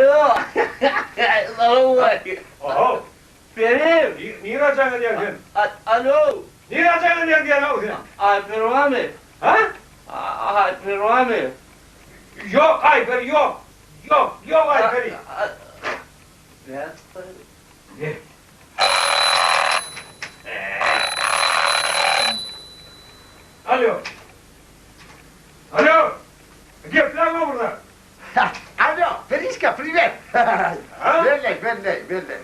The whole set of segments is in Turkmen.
Alo. Salowmaleýkim. Ohow. Perim. Nirä jaň edýäň sen? Alo. Nirä jaň edýäň diýýän-ow sen? Aýperi barmy? Ha? Aýperi barmy? Ýok, Aýperi ýok. Ýok, ýok Aýperi. Alo. Alo. Gepläň ogurlar. Alo, Perişka, priwet. Berleý, berleý, berleý.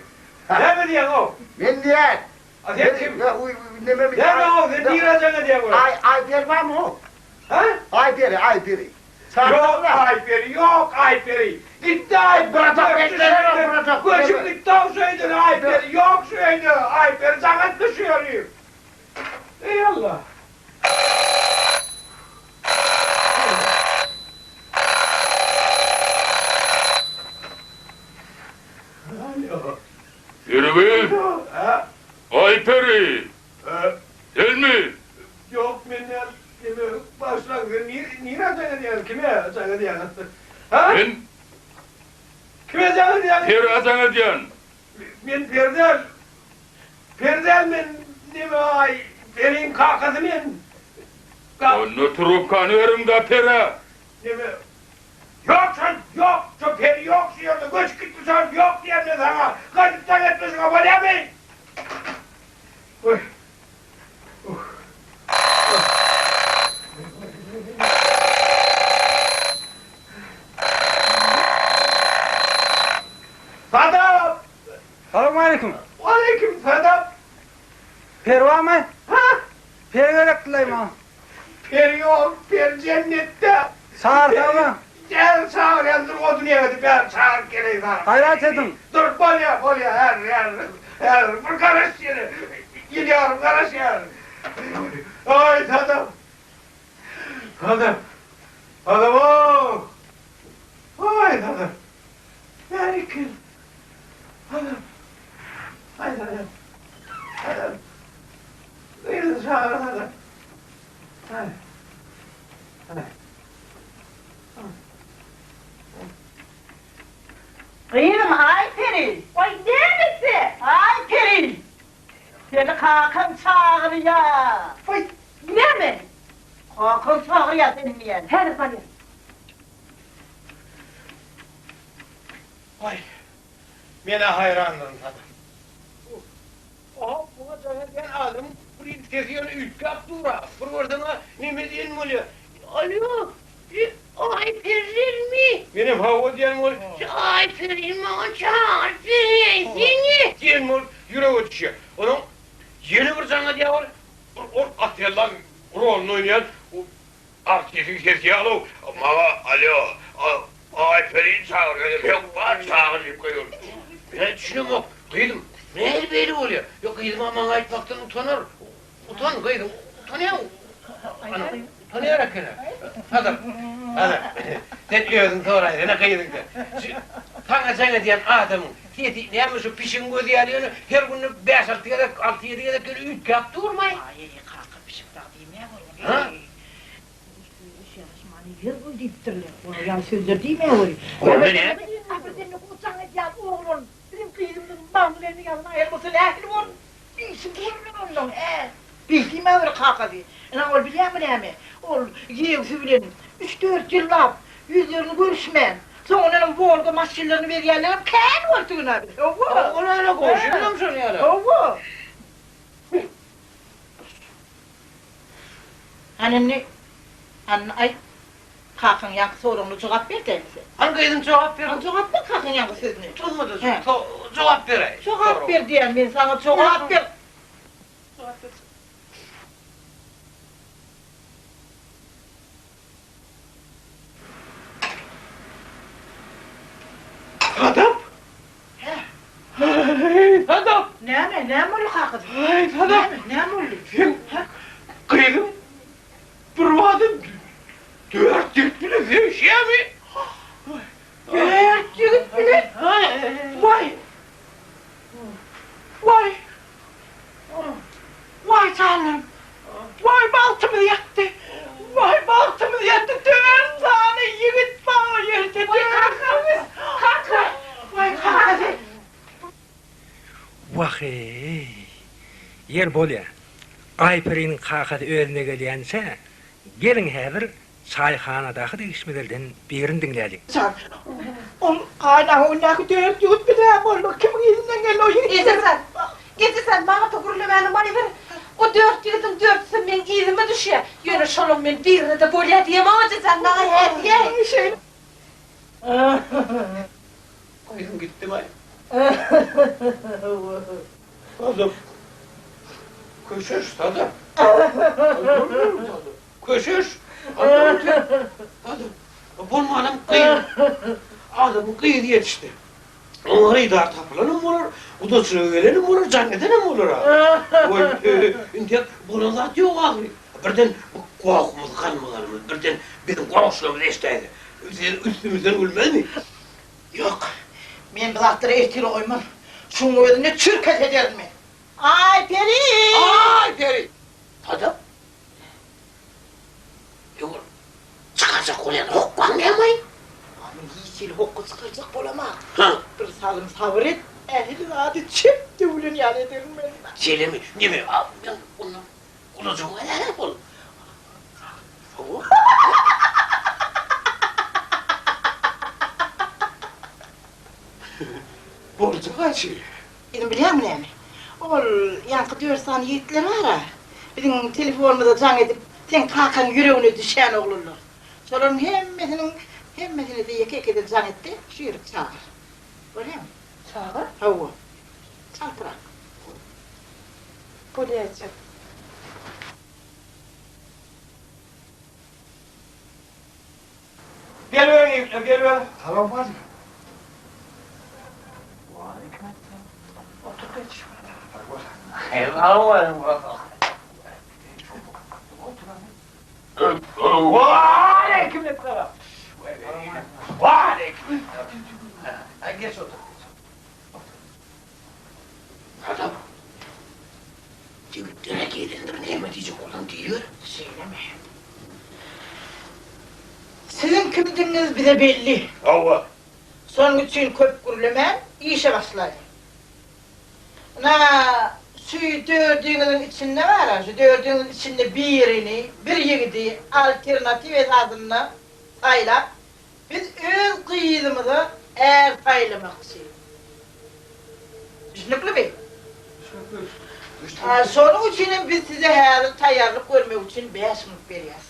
Näme diýýäň-ow? Men diýýän. A sen kim? Näme-ow, sen nirä jaň edýäň özi? Aý, Aýperi barmy-ow? Hä? Aýperi, Aýperi. Ýok Aýperi, ýok Aýperi. Gitdi Aýperi. Göçüp gitdi-ow şu öýden Aýperi, ýok şu öýde. Aýperi jaň etme şu ýeri. Eý Alla. Ýeri gyz. Aýperi. Senmi? Ýok men däl. Neme başlaň sen nirä jaň edýäň kime jaň edýäň? Ha? Men Kime jaň edýäň? Perä jaň edýän. Men per däl. Per däl men neme aý periň kakasy men. Onda trubkany beriň-dä perä. Neme Ýok şol ýok şo peri ýok şu ýerde göçüp gitdi şol ýok diýen men saňa gaýdyp jaň etme şuňa bolýamy? Oý. Sadap! Salowmaleýkim. Waleýkim sadap. Perwamy? Ha? Per gerekdilaý maňa. Per ýok, per jennetde. Çagyrsaňa. Gel çagyrýan dur odun ýegedi bäri çagyryp geleý saňa. Gaýrat ediň. Dur bolýa bolýa häzir häzir häzir bir garaş ýene ýyl ýarym garaş häzir. Aý sadap. Sadap. Sadap-ow. Aý sadap. Bärik gel. Sadap. Aý sadap. Sadap. Gyzy çagyr Sadap. Aý. Aý. Gyzym Aýperi! Waý nämesi? Aýperi! Seni kakaň çagyrýa. Waý näme? Kakaň çagyrýa seni diýýän. Häzir barýan. Waý, men-ä haýrandyryn Sadap. Oho, muňa jaň edýän adamyň bir sesi ýöne üýtgäp dur-a. Bir görseň-ä neme diýen bolýar. Alýo, Aýperilmi? Menem hawa diýen bolup. Aýperi maňa çagyryp beräýsene. Diýen bolup ýürege düşýär. Onuň ýene bir jaň edýär ol. Ol Otello roluny oýnaýan artistiň sesi ýaly-ow. Maňa alýo, Aýperini çagyr, menem hökman çagyr diýip goýberdim. Men düşünemok, gyzym, nähili beýle bolýar? Ýok, gyzym-a maňa aýtmakdan utanar. Utan, gyzym, utanýaň. Ana, utanýar eken-ä. Sadap, Sadap, sen özüň soraýsana gyzyňdan. Şu saňa jaň edýän adamyň sesi näme şu pişigiň gözi ýaly ýöne her günde bäş-alty gezek, alty-ýedi gezek ýöne üýtgäp durmaý. Aý, kaka, pişik dagy diýmeýär ol. Ha? Ýaraşmany ýer goý diýipdirler. Olar ýaly sözler diýmäweri. Onda näme? A birden jaň edýän oglan biziň gyzymyzyň maňlaýyny ýazyn aýyrmasa nähili bor? Işi görünen onnoň, hä? Beý diýmäweri kakasy. Ynha ol bilýäňmi näme? Ol ýegsi bilen üç-dört ýyllap ýüzlerini görüşmän, soňundanam Wolga maşynlaryny berýänlerem kän boldy günä biz. Hawa. Ol öýle goňşymyzam şol ýaly. Hawa. Hany indi, hany aýt, kakaň ýaňky soragyna jogap ber dämi sen? Hany gyzym jogap ber. Hany jogap ber kakaň ýaňky sözüne. Tutmady, jogap beräý. Jogap ber diýýän men saňa, jogap ber. Jogap ber. Sadap! Hä? Eý, Sadap! Näme, näme boldy kakasy? Eý, Sadap! Näme, näme boldy? Seň gyzyň birbada dört ýigit bilen söýüşýärmi? Dört ýigit bilen? Waý! Waý! Waý janlarym! Waý bagtymyz ýatdy! Waý bagtymyz ýatdy! Dört sany ýigit bar o ýerde! Dört ýigit! Kaka! Wah-eý! Ýer bolýa. Aýperiniň kakasy özüne gelýänçä, geliň häzir çaýhanadaky degişmelerden birini diňläliň. Jan, ol gaýnaň öňündäki dört ýigit bile boldy. Kimiň yzyndan geldi o ýigitler? Eje jan, eje jan, maňa-da gürlemäni maý ber. O dört ýigidiň dördüsem meň yzyma düşýär. Ýöne şolaň men birine-de bolýa diýemok, eje jan, maňa hä diýäý. Şeýle. Gyzym gitdimaý. Sadap. Köşeş, Sadap. Köşeş. Sadap. Bolmanam gyz. Adamyň gyzy ýetişdi. Oňa hyrydar tapylanam bolar, gudaçylyga gelenem bolar, jaň edenem bolar a. Goý, intek bolan zat ýok ahyry. Birden bu gohumyz, galmagalymyz birden biziň goňşularymyz eşidäýse, üstümizden gülmezmi? Ýok, men bu zatlary ertire goýman. Şuň özünde çürkes ederin men. Aýperi! Aýperi! Sadap! Ýok, çykarjak bolýan hokgaň näme-aý? A men hiç hili hokga çykarjak bolamok. Bir salym sabyr et, ähli zady çep döwlen ýaly ederin men. Şeýlemi? Neme, a men ondan gulajygyňa nähili bol? Hawa. Boljak-a şeýle. Indi bilýäňmi näme? Ol ýaňky dört sany ýigitler bar-a, biziň telefonymyza jaň edip, seň kakaň ýüregine düşýän oglanlar. Şolaryň hemmesiniň hemmesine-de ýeke-ýekeden jaň et-de, şu ýerik çagyr. Bolýamy? Çagyr? Hawa. Çaltrak. Bolýa eje. Geliberiň ýigitler, geliberiň. Salowmaleýkim. Waleýkim essalam. Otur geç. Salowmaleýkim. Waleýkim essalam. Waleýkim essalam. Geç otur. Sadap, Ýigitlere gelendir näme diýjek bolsaň diýiber. Şeýlemi? Siziň kimdigiňiz bize belli. Hawa. Şonuň üçin köp gürlemän, işe başlaýyn. Ynha, şu dördüňiziň içinde bar-a, şu dördüňiziň içinde birini, bir ýigidi alternatiw esasynda saýlap, Biz öz gyzymyza är saýlamakçy. Düşnüklimi? Düşnükli. Şonuň üçin hem biz size häzir taýýarlyk görmek üçin bäş minut berýäs.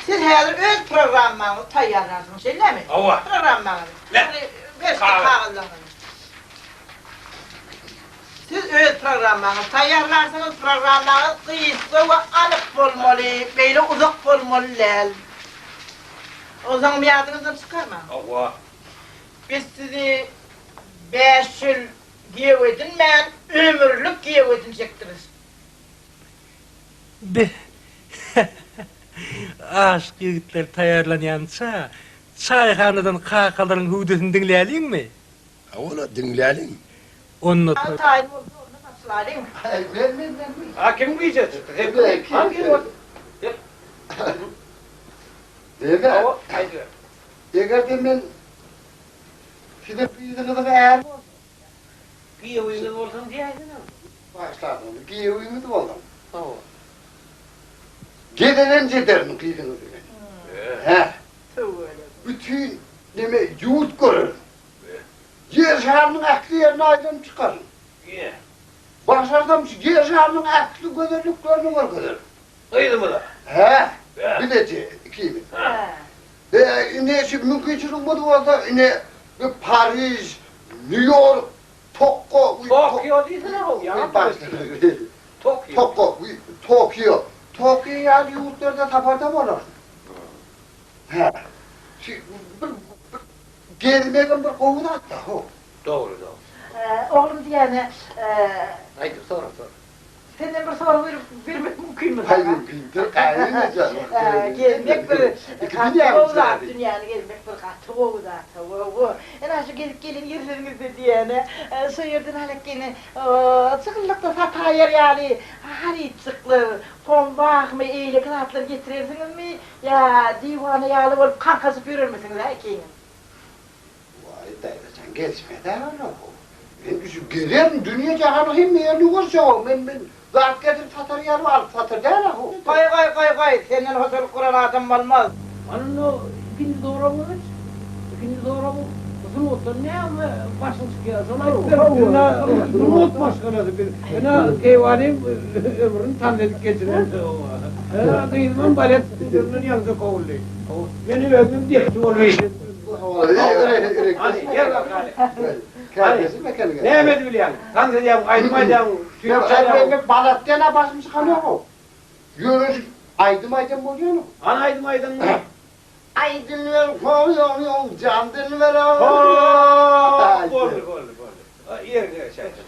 Siz häzir öz programmaňyzy taýýarlarsyňyz, şeýlemi? Hawa. Programmaňyzy. Ýagny berşde kagyzlaryňyzy. Siz öz programmaňyzy taýýarlarsyňyz, programmaňyz gysga we anyk bolmaly, beýle uzak bolmaly däl. Onsoňam ýadyňyzdan çykarmaň. Hawa. Biz sizi bäş ýyl giýew edinmän, ömürlik giýew edinjekdiris. Be, aşyk ýigitler taýýarlanýança, çaýhanadan kakalaryň hüwdüsini diňläliňmi? Hawa-la, diňläliň. Onda Taýyn taýyn bolsa onda başlalyň. Men men men men. A kim güýje çykdy? Sen Sen kim? Hangi bol? Dede. Hawa, aýdyber. Eger-de men siziň gyzyňyzyň äri bolsam. Giýewiňiz bolsam diýäýsene. Bagyşlarsyňyz, giýewiňiz bolsam. Hawa. Gezelenç ederin gyzyňyz bilen. Hä. Tüweleme. Bütin neme ýurt görerin. Ýer şarynyň ähli ýerine aýlanyp çykaryn. Başarsam şu Ýer şarynyň ähli gözelliklerini görkezerin. Gyzymyza. Hä, bileje ikimiz. E, indi şu mümkinçiligimiz bolsa, indi bir Pariž, Nýu-Ýork, Tokgo, Tokio diýsene how, ýaňy Tokio. Tokgo, Tokio. Tokio ýaly ýurtlarda saparda bolaryn. Hä. Şu bir bir gezmegem bir gowy zat-da, how. Dogry, dogry. Oglum diýýäne, Aýt, sora, sora. Senden bir sorag berip bermek mümkinmi Haý saňa? mümkindir, gaýyn Gezmek bir gaty gowy zat, dünýäni gezmek bir gaty gowy zat, hawa. Ine şu gezip gelen ýerleriňizde diýýäne, şo ýerden halakgene çykyllykda sataýar ýaly harytjyklar, pombahmy, eýleki zatlar getirersiňizmi Ýa diwana ýaly bolup kaňkaşyp ýörermisiňiz-ä ikiňiz? Waý, daýza jan, gelişmez-ä ol-a. Men şu gezerin, dünýe jahanyň hemme ýerini görjeg-ow. Men, men zat getirip satar ýaly alyp satar däl-a-how. Goý, goý, goý, goý, senden hojalyk guran adam bolmaz. Onda ikinji soragyňa geç. Ikinji soragyň bu sungatdan näme başyň çykýar, şony aýdyp ber. Ine, sungat maşgalasy biz. Ine, keýwanym ömrüni tans edip geçiren. Ine, gyzymam balet studiýasyndan ýaňja kowuldy. Men özümem depçi bolup işledim. Hany, gel bakaly. Hany, näme edip bilýäň? Tans edýäňmi, aýdym aýdýaňmy, tüýdük çalýaňmy? Men baletden-ä başym çykanok-ow. Ýöne şu aýdym aýdan bolýanok. Hany aýdym aýdanyňy? Aý dilber ho-ýo-ýo, jan dilber ho. Boldy, boldy, boldy. Ýeriňe geç aýdym.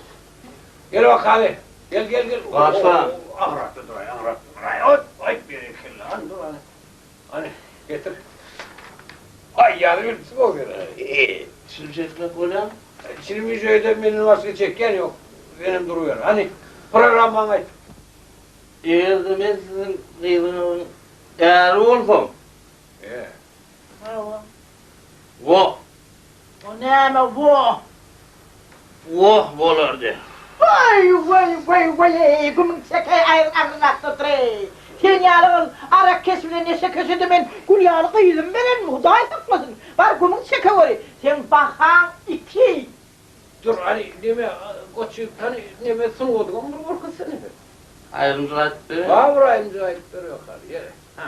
Gel bakaly. Gel, gel, gel. Başla. Aňrakda duraý, aňrakda duraý. Ot, aýt berekella. Hany dur, hany. Hany, getir. Aý, ýaly bilipsiň o gel. Çilim çekmek bolýamy? Çilimi şu öýde menden başga çekýän ýok. Senem duruber. Hany, programmaňy aýt. Eger-de men siziň gyzyňyzyň äri bolsam. E. Hawa. Woh. O näme woh? Woh bolardy. Waý, waý, waý, waý-eý, gümüň çekeý aýryň agzyňy otur-eý. Sen ýaly ol arakkeş bilen neşekeşe-de men gül ýaly gyzymy berenmi, Hudaý saklasyn. Bar gümüň çekeweri. Seň bahaň iki. Dur, hany, neme, goç ýigit, hany, neme, sungatyňam bir görkezsene sen. Aýdymjyk aýdyp bereýin. Bar bir aýdymjyk aýdyp ber bakaly, ýeri. Hä.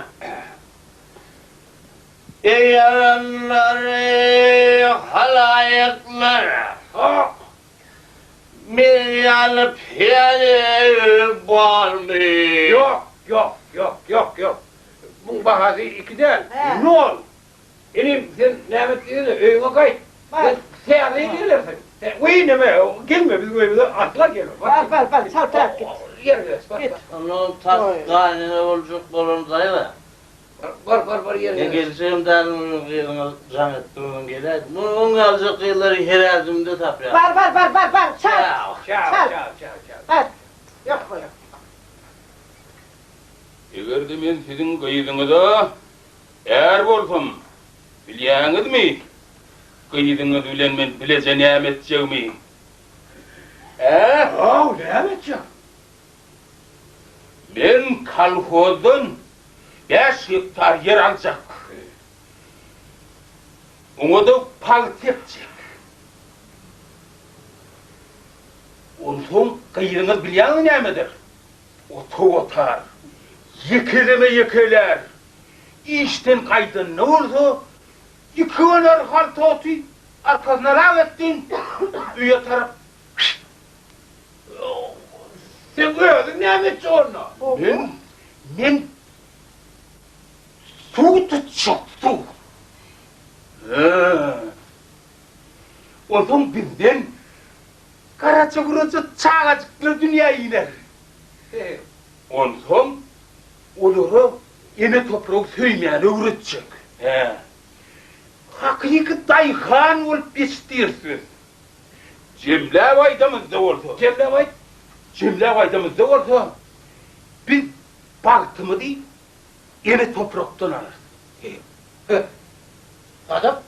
Eý ýaranlar, eý halaýyklar! Hak! Men ýaly peri barmy? Ýok, ýok, ýok, ýok, ýok. Muň bahasy iki däl, nol. Inim, sen näme et diýsene, öýüňe gaýt. Sen täze ýyl gelersiň. Weý, neme, gelme biziň öýümize asla gelme. Bar, bar, bar, çaltrak git. Ýer geç, bar, bar. Ondan tas gaýynene boljak bolan daýza. Bar, bar, bar, ýer Men geljegem däl, munuň gyzyňa jaň etdim, geläýdim. Munuň ýalyjak gyzlary her ädimde tapýar. Bar, bar, bar, bar, bar, çal, Çal, çal. çal, çal, çal. Bar, ýok bol. Eger-de men siziň gyzyňyza är bolsam, bilýäňizmi, gyzyňyz bilen men bileje näme etjegimi? Ä? Haw, näme etjek? Men kolhozdan bäş gektar ýer aljak. Oňa-da pagta ekjek. Onsoň gyzyňyz bilýäňmi nämedir? Otag otar, ýekeleme ýekelär. Işden gaýdanda bolsa, iki göner halta oty arkasyna lak etdin, öýe tarap Şşt! Sen özüň näme etjek onda? Men, men suw tutjak, suw. Hä. Onsoň bizden garaja-guraja çagajyklar dünýä iner. Onsoň olara ene topragy söýmäni öwretjek. Hä. Hakyky daýhan bolup ýetişdiris biz. Jemläp aýdamyzda bolsa. Jemläp aýt. Jemläp aýdamyzda bolsa, biz bagtymyzy ene toprakdan alarys. He. Sadap,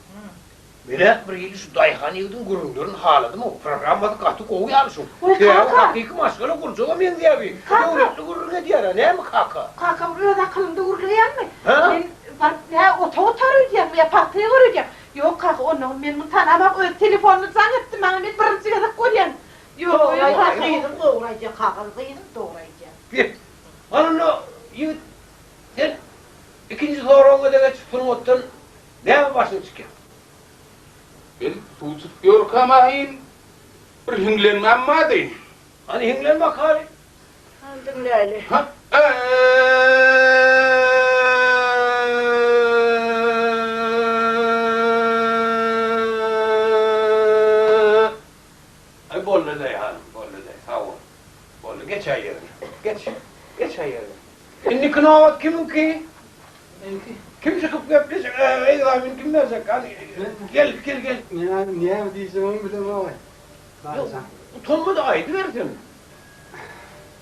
men-ä bir hili şu daýhan ýigidiň gürrüňlerini haladym-ow. Programmasy gaty gowy ýaly şuň. Oý, Sebäbi kaka! hakyky maşgala gurjaga meňzeýär bi. Kaka! Döwletli gürrüň edýär-ä. Näme kaka? Kaka, ol öz akylynda gürleýärmi? Hä? Men baryp, nä otag otar öýdýäňmi ýa pagta ýygar öýdýäň? Ýok kaka onda men muny tanamok özi telefonda jaň etdi maňa men birinji gezek görýän. Ýok Dogry ýok aýdýar kaka. gyzym dogry aýdýar kakaly gyzym dogry aýdýar. Bir. Hany onda ýigit sen ikinji soragyňa-da geç sungatdan näme başyň çykýar? Men suw çykyp ýörkäm ahyn bir hiňlenmäm bardy. Hany hiňlen bakaly. Hany diňläýli. Aý boldy-laý hanym, boldy-laý, sag bol. Boldy, geçäý ýeriňe. Geç, geçäý ýeriňe. Indiki nobat kimiňki? Meňki. Kim çykyp gepleşek, ekzamen kim berjek? Hany, gel, gel, gel. Men näme diýjegimi bilemok-aý. Ýok, utanma-da aýdyber sen.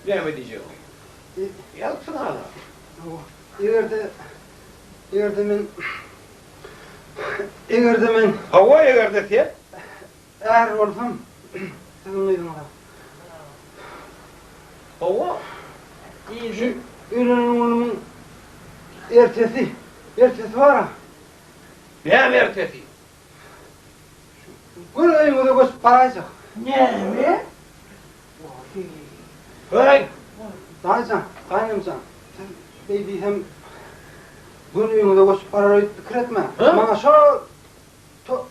Näme diýjegiňi. Ýazypsyň ana. Eger-de, eger-de men, eger-de men. Hawa, eger-de sen. Är bolsam. siziň gyzyňyza. Hawa. Şu öýlenen günümiň ertesi, ertesi bar-a. Näme ertesi? Göni öýüňize göçüp baraýjak. Näme? Göreý. Daýyjan, gaýnamjan, siz beý diýsem göni öýüňize göçüp barar öýdüp pikir etmäň. Maňa şol towuk,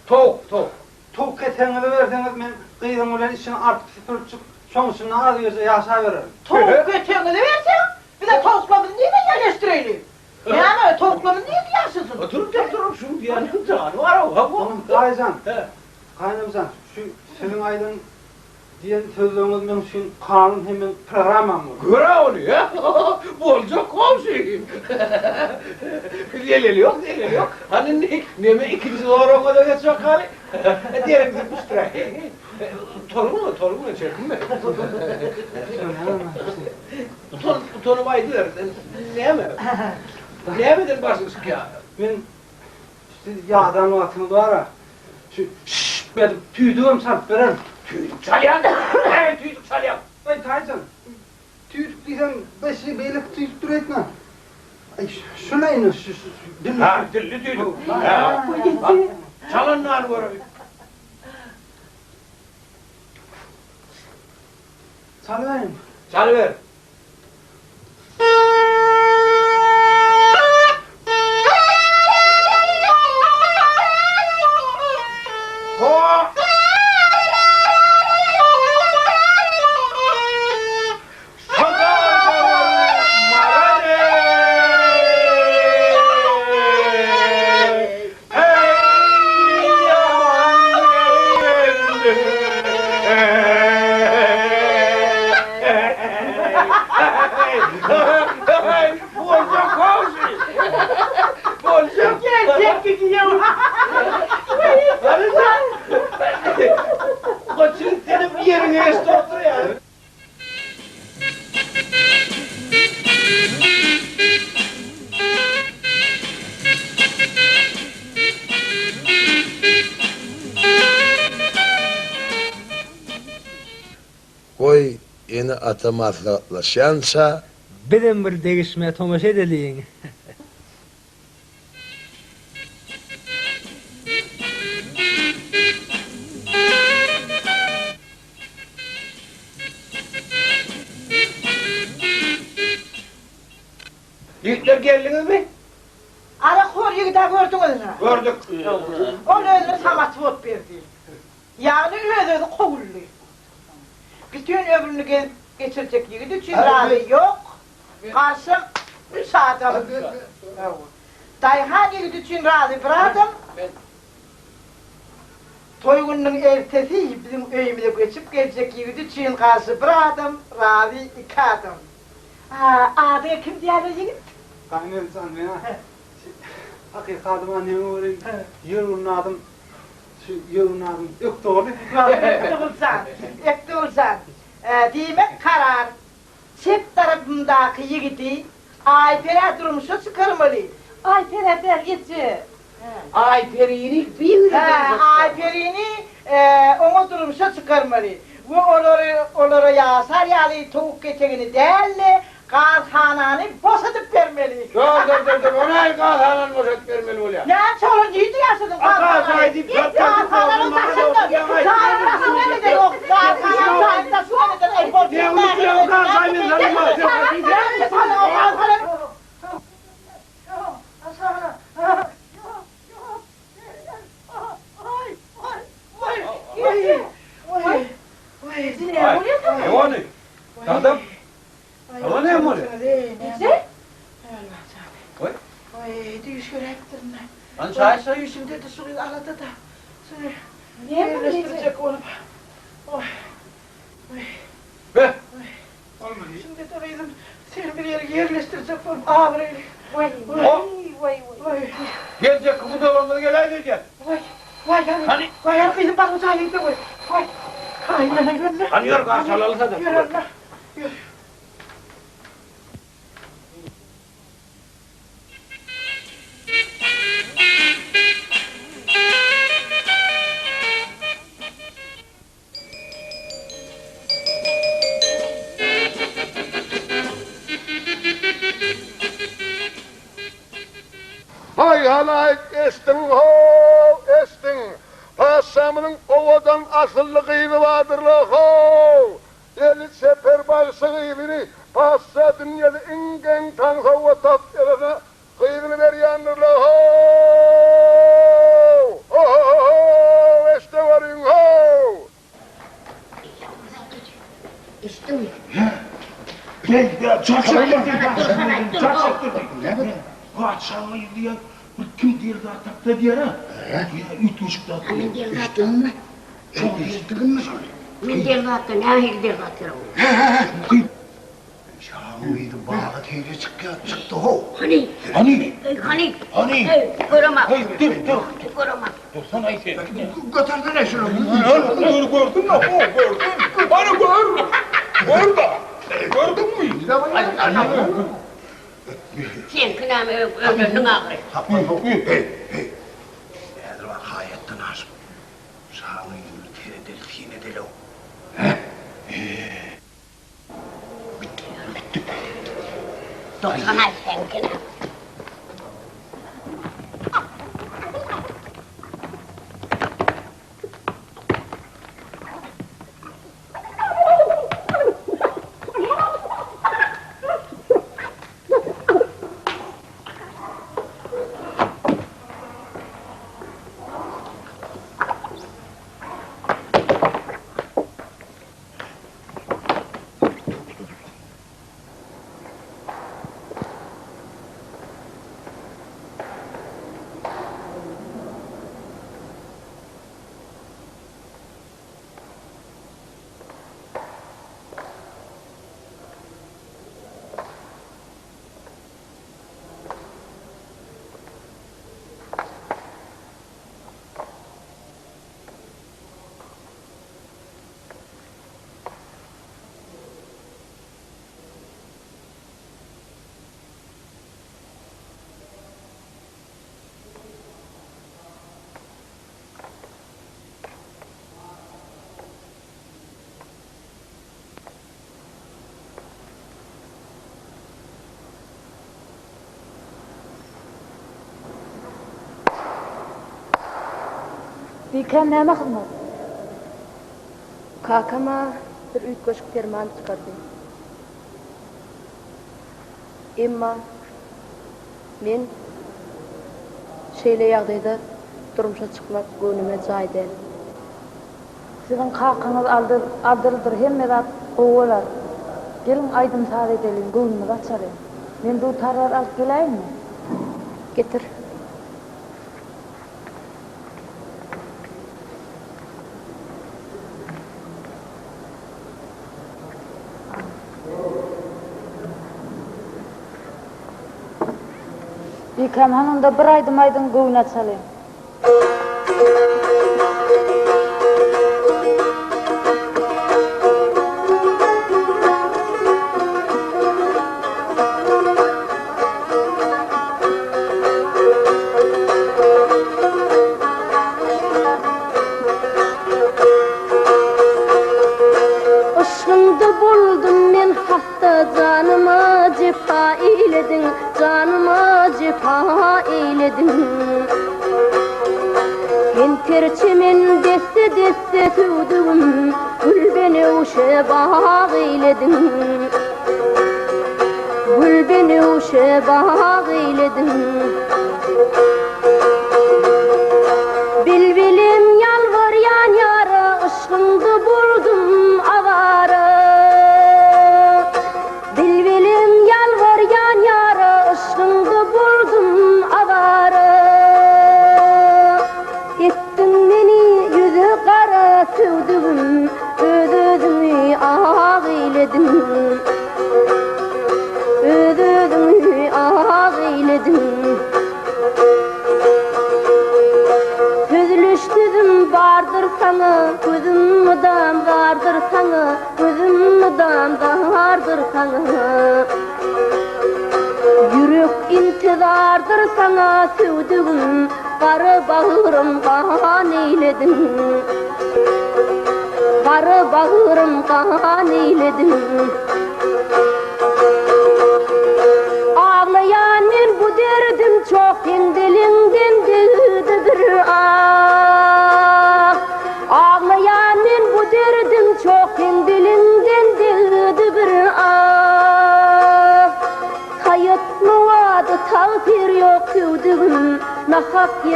Towuk, towuk. Towuk kesegiňizi berseňiz men gyzyň bilen içini artyp süpüripjik şoň içinde az gije ýaşabererin. Towuk kesegiňizi berseň, bize towuklarymyzy nirede ýerleşdireýli? Näme, towuklarymyz nirede ýaşasyn? Otur, dur, dur, şu diýýäniň jany bar-ow, hawa. Onuň daýyjan, gaýnamjan, şu siziň aýdan diýen sözleriňiz meň üçin kanun hem meň programmam boldy. Gör-ä ony, hä? Boljak goňşy. Zeleli ýok, zeleli ýok. Hany indi neme ikinji soragyňa-da geçjek haly. Deriňi büşdüräý. Tolgunma, tolgunma, çekinme. Utan, utanyp aýdyber, sen näme? Nämeden başyň çykýar? Men siz ýadan wagtyňyz bar-a, şu şşş edip tüýdügem çalyp bererin. Tüýdük çalýaň? Näme tüýdük çalýaň? Aý, Taýjan, tüýdük diýsem, beşi beýleki tüýdükdir öýtme. Aý, şuna indi, şu, şu, dilli. Ha, dilli tüýdük. Ha, çalanyny göreýin. Çalyberin. Çalyber. Goý, ene-ata maslahatlaşýança. Bizem bir degişmä tomaşa edeliň. Ýigitler geldiňizmi? Arakhor ýigid-ä gördüňiz-ä? Gördük. Ol özüne samotwod berdi. Ýagny öz-özi kowuldy. Bütin ömrüni gezip geçirjek ýigit üçin razy ýok. Garşam üç adam. Daýhan ýigit üçin razy bir adam. Toý gününiň ertesi biziň öýümize göçüp geljek ýigit üçin garşy bir adam, razy iki adam. Adyňa kim diýýärler ýigit? Gaýynenjan men-ä hakyky adyma neme welin ýörgünli adym şu ýörgünli adym Ökdogly. Ökdoguljan, Ökdoguljan. Diýmek karar. Çep tarapymdaky ýigidi Aýperä durmuşa çykarmaly. Aýperä däl, eje. Aýperini bir Hä, Aýperini oňa durmuşa çykarmaly we olary olara ýaşar ýaly towuk ketegini däl-de, gazhanany boşadyp bermeli. Dur, dur, dur, dur, o nähili gazhanany boşadyp bermeli bolýar? Näçe olar nirde ýaşadyň gazhanany? Ata, jaý diýip, Gazhananyň daşynda, jaýyň daşynda neden ýok, gazhananyň jaýyň daşynda neden, aý, bol, Näme unup gaz jaý men salynmaz, Ony, dadam, saňa näme bolýar? Hany çaý Be! Şindi-de gyzym, seni bir ýere ýerleşdirjek bolup abraýly. Waý, waý, waý. Geljekki gudalarymyz geläýdi öýdýän. Waý, waý, hany, waý, hany gyzym, bar bu jaýa git-de goý. Waý, gaýynene geldi. Hany ýör, garşy alaly Sadap. Ýör, Allah, ýör. how, eşdiň! Patyşamyzyň owadan asylly gyzy bardyr-la, how! Eli çeper bagşy gyzyny patyşa dünýede iň geň-taň sowgat tapyp eline gyzyny berýändir-le, how! Ho-ho-ho-how! Eşdeweriň, how! Eşitdiňmi? Patyşaň gyzy diýen bir kim diýer zat tapsa diýer-ä. Üýtgeşik zat diýer. Eşitdiňmi? Eşitdiňmi şony? Men del zatda nähili del zat gerek oňa? Şaň gyzy baga teýle çykýar, çykdy how. Hany? Hany? Hany? Hany? Göremak. Hey, dur, dur. Göremak. Dursana sen. Götersene şunu. Gör, gördün mü? Ho, gördün. Hany gör. Gör da. Gördün mü? Seňki näme öýlendiň ahyry. Saklan how. Hey, hey. Häzir bar haýatdan aşyp. Şaň gyzyny seredeli, syn edeli-ow. Hä? Dursana seňki näme. Bikäm näme hyzmat? Kakam-a bir üýtgeşik perman çykardy. Emma men şeýle ýagdaýda durmuşa çykmak göwnüme jaý däl. Siziň kakaňyz aldyrdyr hemme zat gowy bolar. Geliň aýdym-saz edeliň, göwnümizi açalyň. Men dutarlary alyp geläýinmi? Getir. Bikäm han onda bir aýdym aýdyň göwün açalyň. Yşgyňda boldum men hassa janyma jepa eýlediň janyma jepa eýlediň. Sen ter çemen desse desse söwdügim gül benewşe bag eýlediň. Gül benewşe bag eýlediň. Bilbilim ýalbarýan ýara yşgyňda boldum awara. Bilbilim ýalbarýan ýara yşgyňda boldum awara. Etdiň meni ýüzi gara söwdügim öz-özüňi ak eýlediň. Öz-özüňi ak eýlediň. Sözleş sözüm bardyr saňa, gözüm mydam zardyr saňa, gözüm mydam zardyr saňa. Ýürek intizardyr saňa söwdügim, gara bagrym gan eýlediň. Gara bagrym gan eýlediň. Aglaýan men bu derdim çok seň diliňden degdi.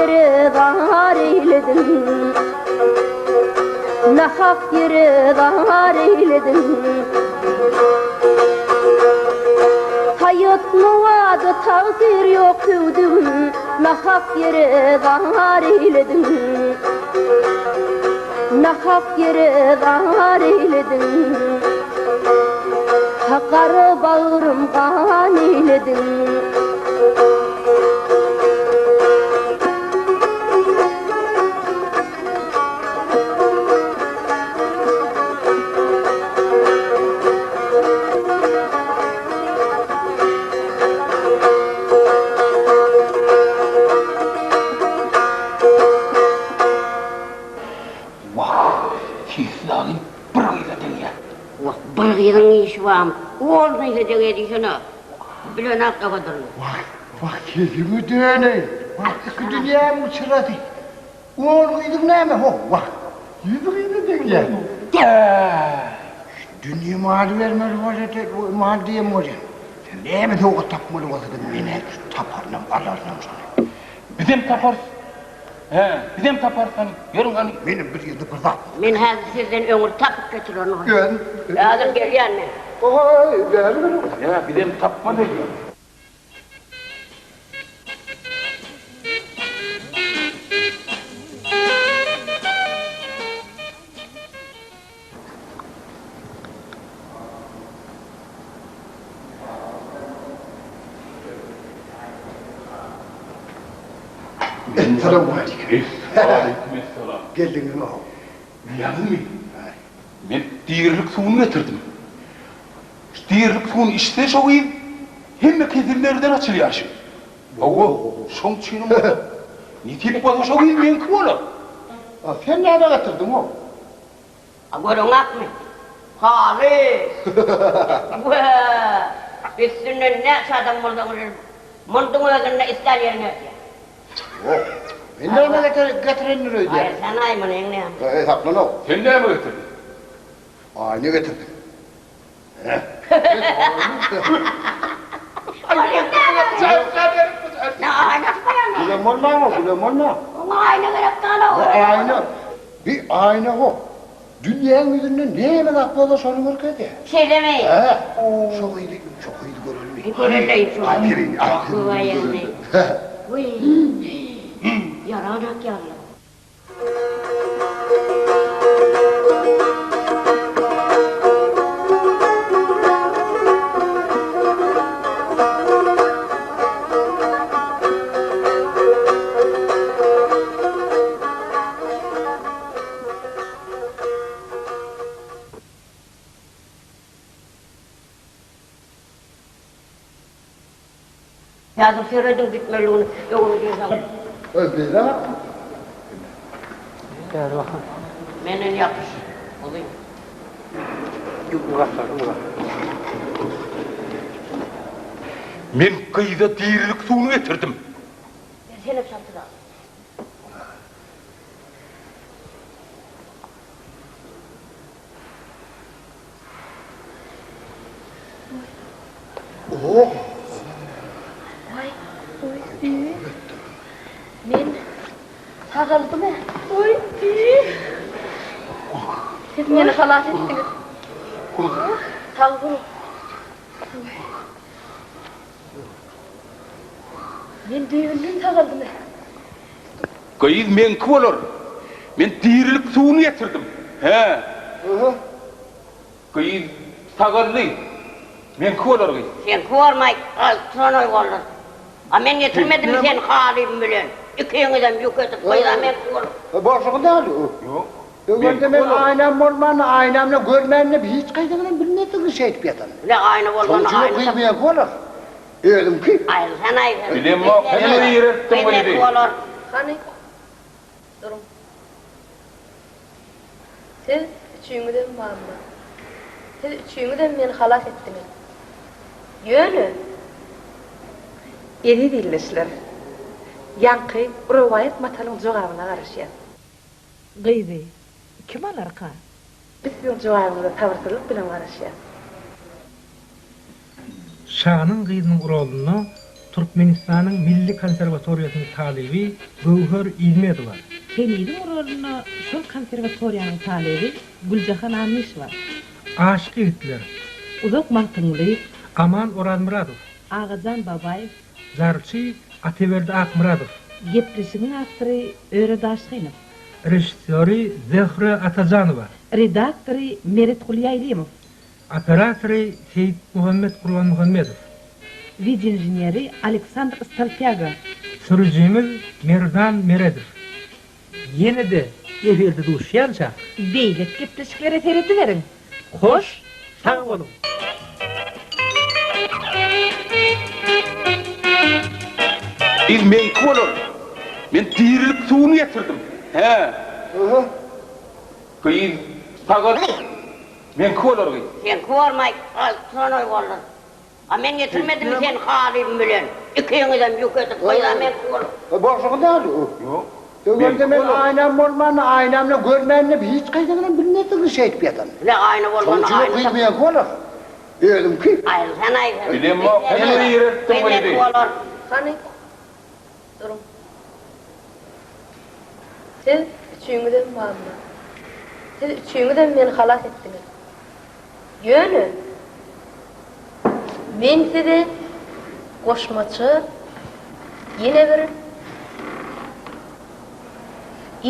ýere zar eýlediň. Nahak ýere zar eýlediň. Haýat nowada tagsyr ýok söwdügim, Nahak ýere zar eýlediň. Nahak ýere zar eýlediň. Gara bagrym gan eýlediň. Wah, sesiz agyn bir gyza degýär. Wah, bir gyzyň işi barmy? On gyza degýär diýsene. Bilenok gabadyryny. Wah, wah, sesiňi döneýin. Wah, iki dünýämiň çyrasy. On gyzyň näme, ho, wah, ýüz gyza degýär. Şu dünýe maly bermeli bolsa-da, mal diýen bolýan. Sen näme sowgat tapmaly bolsa-da, men-ä taparynam, alarynam şony. Bizem taparys. Hä, bizem taparys hany. Ýörüň hany. Menem bir ýerde bir zat. Men häzir sizden öňür tapyp getirerin ony. Özüm. Häzir gelýän men. Oý, bäri gel. Hä, bizem tapmaz öýdýän. Essalawmaleýkim. Aleýkim essalam. Geldiňizmi how? Bilýäňizmi? Men dirilik suwuny getirdim. Şu dirilik suwuny içse şo gyz hemme kesellerden açylýar şu. Hawa, şoň üçinem bolsa, nesip bolsa şo gyz meňki bolar. A sen näme getirdiň how? A göreňakmy? Haly! Wä! Üstünden näçe adam bolsa olar munduň özünde islän ýeriňe ötýär. Ýok. Men näme getirendir öýdýäň? Aý, sen-aý munyň näme? Eý, saklan-ow. Sen näme getirdiň? Aýna getirdim. Gülen bolmaň-ow, gülen bolmaň. Oňa aýna gerek däl-ow. Bu aýna, bi aýna-ow. Dünýäň ýüzünde näme zat bolsa şony görkezýär. Şeýlemi? Hä. Şo gyzy, şo gyzy görelmi? Göreleý şo. Aperin, aperin. Wiý, ýaranak ýaly. Häzir serediň gitmelidigini öňüne diýseň. Öz beýle Bäri bakan. Menden ýapyş. Uzyn. Men gyza dirilik suwuny getirdim. Bersene çaltrak. Men sagaldym-ä. Siz meni halas etdiňiz. Sag boluň. Men düýbünden sagaldym-ä. Gyz meňki bolar. Men dirilik suwuny getirdim. Hä. Gyz sagaldy. Meňki bolar gyz. Seňki bolmaý, altranoý bolar. A men getirmedimmi seni halym bilen? Ikiňizem ýük edip, gyz-a meňki bolar. Bolşuňy däl. Ýok. Öňünde men aýnam bolmanda, aýnamda görmände hiç gaýdygynam bilmezdiň şeýdip ýatanyny. Bile aýna bolmanda Şonuň üçin aýna. gyz meňki bolar. Özüňki. Aýrylsana aýrylsana. Bilemok, sen ýertdiň Gyz meňki gyzy. bolar. Hany, duruň. Siz üçüňizem mamla. Siz üçüňizem meni halas etdiňiz. Ýöne. Eziz ildeşler! Ýaňky rowaýat matalyň jogabyna garaşýas. Gyzy kim alarka? Biz siziň jogabyňyza sabyrsyzlyk bilen garaşýas. Şanyň gyzynyň rolunda. Türkmenistanyň Milli konserwatoriýasynyň talyby Göwher Ilmedowa. Keniziň rolunda şol konserwatoriýanyň talyby Güljahan Annyşewa. Aşyk ýigitler. Uzak Magtymgulyýew. Aman Orazmyradow. Agajan Babaýew. Jarçy Ataberdi Akmyradow. Gepleşigiň awtory Öre Daşgynow. Režissýory Zöhre Atajanowa. Redaktory Meretguly Ýaýlymow. Operatory Seýitmuhammet Gurbanmuhammedow. Wideoinženeri Aleksandr Stolpýaga. Sürüjimiz Merdan Meredow. Ýene-de efirde duşýançak. Beýleki gepleşiklere serediberiň. Hoş sag boluň! Gyz meňki bolar. Men dirilik suwuny getirdim. Hä. Gyz sagat. Meňki bolar gyz. Seňki bolmaý, altynoý bolar. A men getirmedimmi seni halym bilen? Ikiňizem ýük edip gyza meňki bolar. Bolşuňy däl. Ýok. Öwelde men aýnam bolmanda, aýnamda görmände hiç gaýdadanam bilmezdik şeýdip ýatanyny. Bile aýna bolmanda Şonuň üçin aýna gyz meňki bolar. Özüňki. Aýrylsanaý sen. Bilemok, sen ýigrenipdiň Gyz meňki gyzy. bolar. Hany, duruň. Siz üçüňizem mamla. Siz üçüňizem meni halas etdiňiz. Ýöne men size goşmaça ýene bir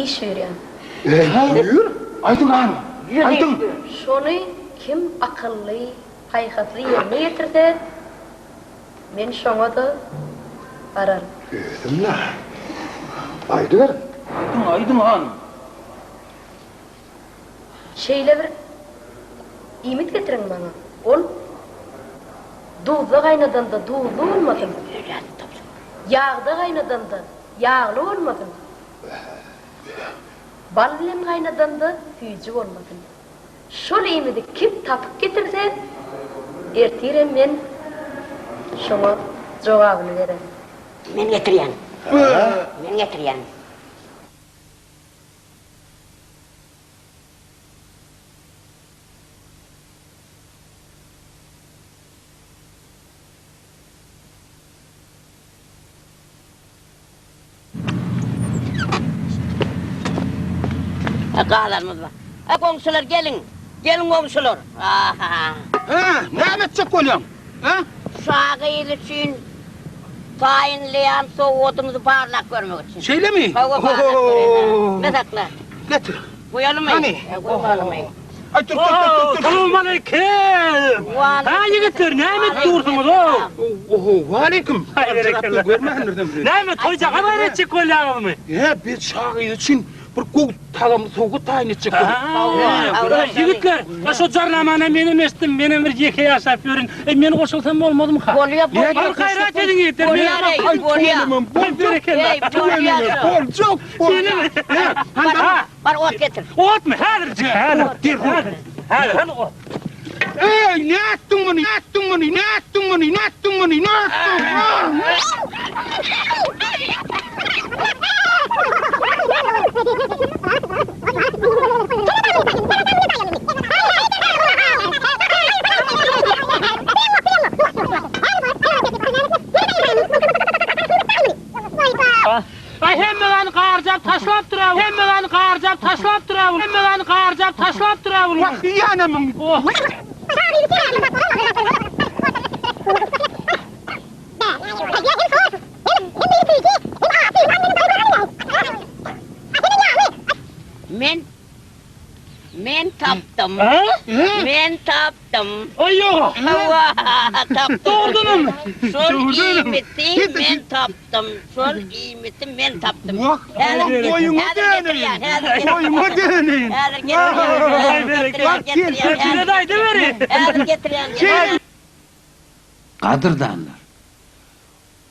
iş berýän. Buyur, aýdyň hanym, aýdyň. Şony kim akylly, paýhasly ýerine ýetirse, men şoňa-da gararyn. Özüm-le. Aýdyberiň. Aýdyň, aýdyň hanym. Şeýle bir iýmit getiriň maňa, ol duzda gaýnadanda duzly bolmasyn, ýagda gaýnadanda ýagly bolmasyn, bal bilen gaýnadanda süýji bolmasyn. Şol iýmidi kim tapyp getirse, ertirem men şoňa jogabyny bererin. Men getirýän. Men getirýän. Galarymyz bar. A goňşular geliň. Geliň goňşular. Hä, näme etjek bolýaň? Hä? Şa gyz üçin taýynlaýan sowgadymyzy barlap görmek üçin. Şeýlemi? Hawa, barlap göreýin. Me sakla. Getir. Goýalymy? Hany? Goýmalymy? Aý, dur, dur, dur, dur. Salowmaleýkim! Ha, ýigitler, näme edip dursuňyz-ow? Oho, waleýkim. Berekella. Görmändirdim sizi. Näme, toýjagaz gaýrat etjek bolýaňyzmy? Hä, biz şa gyzy üçin Bir gowy tagamly sowgat taýyn etjek bolup. Ýigitler, şo jarnamany menem eşitdim, menem bir ýeke ýaşap ýörün. E, men goşulsam bolmazmyka? Bolýa, bolýa. Bir gaýrat ediň ýigitler. Bolýar, eý, bolýa. Berekella. Eý, bolýa. Boljak, boljak. Bar, bar ot getir. Otmy? Häzirjik, häzir. Häzir, häzir, hany ot. Eý, nätdiň muny, nätdiň muny, nätdiň muny, nätdiň muny, nätdiň? Aý hemme zady garjap taşlapdyr-a, hemme zady garjap taşlapdyr-a, hemme zady garjap taşlapdyr-a. Wah, iýenemim. Men Men tapdym. Men tapdym. Aý ýog-a. Hawa, tapdym. Dogrudanam. Şol iýmiti men tapdym. Şol iýmiti men tapdym. Wah, boýuňa döneýin. Boýuňa döneýin. Häzir getirýän. Getirýän. Aýdyberi. Häzir getirýän. Gadyrdanlar,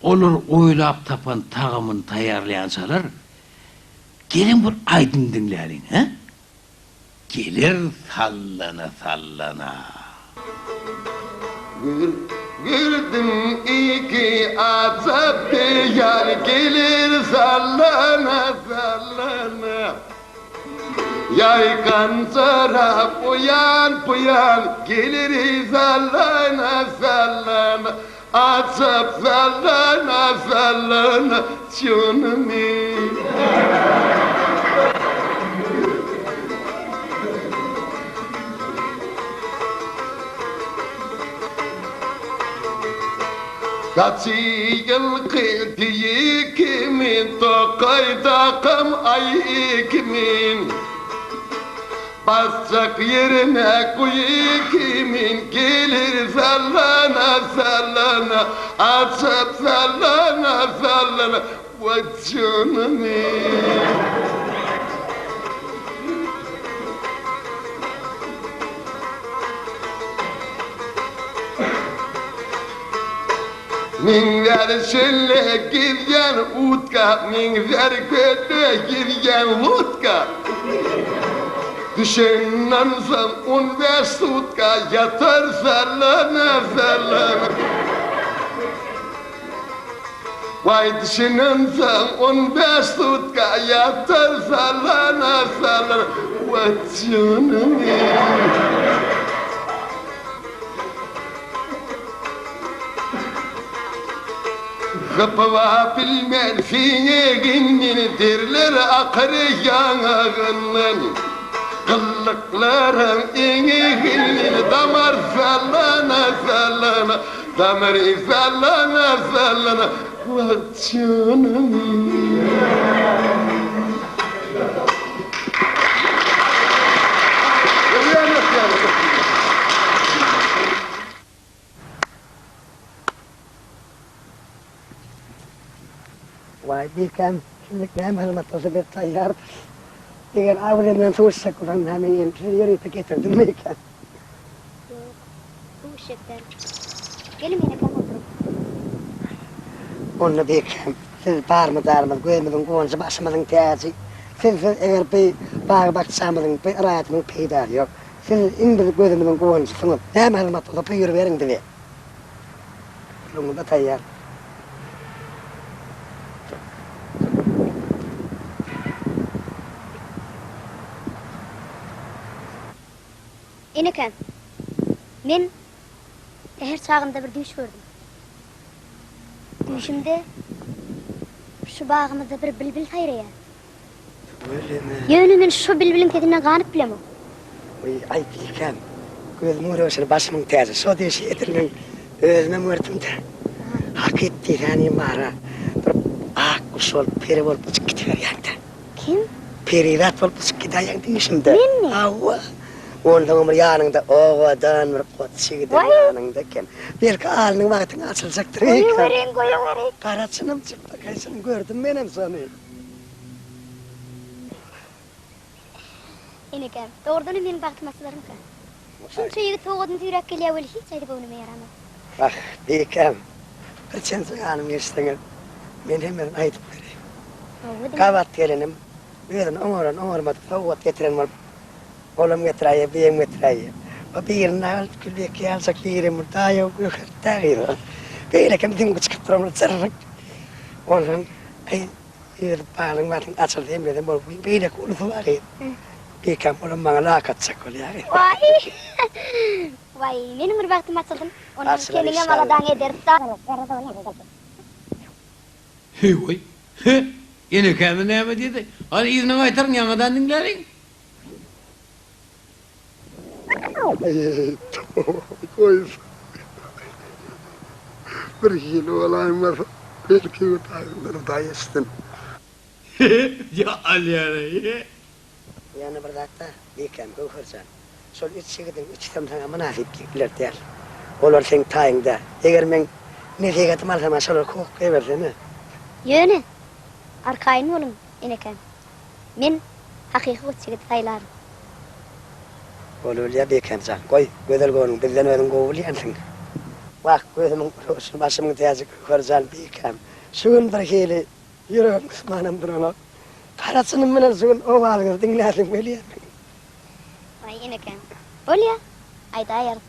olar oýlap tapan tagamyny taýýarlaýançalar, geliň bir aýdym diňläliň, hä? Geler sallana-sallana. Gördüm iki ajap ýar geler sallana-sallana. Ýaýkanjyrap o ýan bu ýan geler sallana-sallana. Ajap sallana sallana janymy. Saçy ýylky düýe kimin, Tokaýdakam aýy kimin. Basjak ýerine guýy kimin, Gelir sallana sallana, Ajap sallana sallana, Wah janymy. Meňzär şelle gezýän utka, Meňzär köle gezýän lotka. Düşenden soň on bäş sutka Ýatar sallana sallana. Waý düşenden soň on bäş sutka Ýatar sallana sallana. Wah janym. Gypyba bilmän siňeginden Derler akar ýaňagyndan Gyllyklaryň eňeginden Damar sallana sallana Damar sallana sallana Wah janym. Waý, bikäm, şindik näme hyzmat bolsa biz taýýardyrys. Eger aw bilen suw içjek bolsaň, näme men sizi ýörite getirdim bikäm. Ýok, suw içjek däl. Geliň enekäm oturyň. Onda bikäm, siz barmy-darmyz, gözümiziň guwanjy, başymyzyň täji. Sizsiz eger bi bag-bakjamyzyň, bi raýatymyzyň peýdasy ýok. Siz iň bir gözümiziň guwanjysyňyz. Näme hyzmat bolsa buýuryberiň bize. Gürrüňize taýýar. Enekäm, men säher çagynda bir düýş gördüm. Düýşümde şu bagymyzda bir bilbil saýraýar. Tüweleme. Ýöne men şo bilbiliň sesinden ganyp bilemok. Wiý, aý bikäm, gözümiň röwşeni, başymyň täji, şo düýşi edil meň özümem gördüm-dä. Hakyt diýsänim bar-a, bir ak guş bolup, peri bolup uçup gidiberýäň-dä. Kim? Perizat bolup uçup gidäýýäň düýşümde. Menmi? Hawa. Onsoňam bir ýanyňda owadan bir goç ýigidem ýanyňda eken. Belki alnyň bagtyň açyljakdyr bikäm. Goýaweriň, goýaweriň. Gara çynym, çypbakaý çynym, gördüm menem şony. Enekäm, dogrudanam meniň bagtym açylarmyka? Şunça ýigit sowgadyny süýräp gelýär weli hiç haýsy göwnüme ýaranok. Wah, bikäm, bir çemçe ganym geçseňem, men hemmesini aýdyp bereýin. Gabat gelenim, özüni oňaran oňarmadyk sowgat getiren bolup, olam getiräýýär, biem getiräýýär. O birini alyp gülbekge ýaljak birem bir daýaw göhert-dä gyz. Beýlekem süňňi çykyp duran bir jyrryk. Onsoň, aý, Ýeri balyň batyň açyldy hemmeden bolup beýleki ulusy bar gyz. Bikäm olam maňa lak atjak bolýar gyz. Waý. Waý, meniň bir bagtym açyldym. Ondan Açylar seniňem inşallah. aladaňy ederis-da. Heý-weý. He, enekämiz näme diýdi? Hany yzyna gaýtaryň, ýaňadan diňläliň. Eý, toba goýsa. Bir hili bolaýmasa, belki Hudaýyňdyr, Hudaý eşitsin. Ýa alýar-eý. Ýöne bir zat-da, bikäm, Göwher jan, şol üç ýigidiň üçüsem saňa mynasyp ýigitler däl. Olar seň taýyň däl. Eger meň nesihatymy alsaň-a şolary kowup goýbersene. Ýöne, arkaýyn boluň, enekäm. Men hakyky goç ýigidi saýlaryn. Bolubilýär Bekem jan. Goý, gözel göwnüň bizden özüň gowy bilýänsiň. Wah, gözümiň röwşeni, başymyň täji Göwher jan Bekem. Şu gün birhili ýüregim gysmanam duranok. Gara çynym bilen şu gün owazyňyzy diňläsim gelýär meniň. Waý, enekäm. Bolýa, aýdaýarys.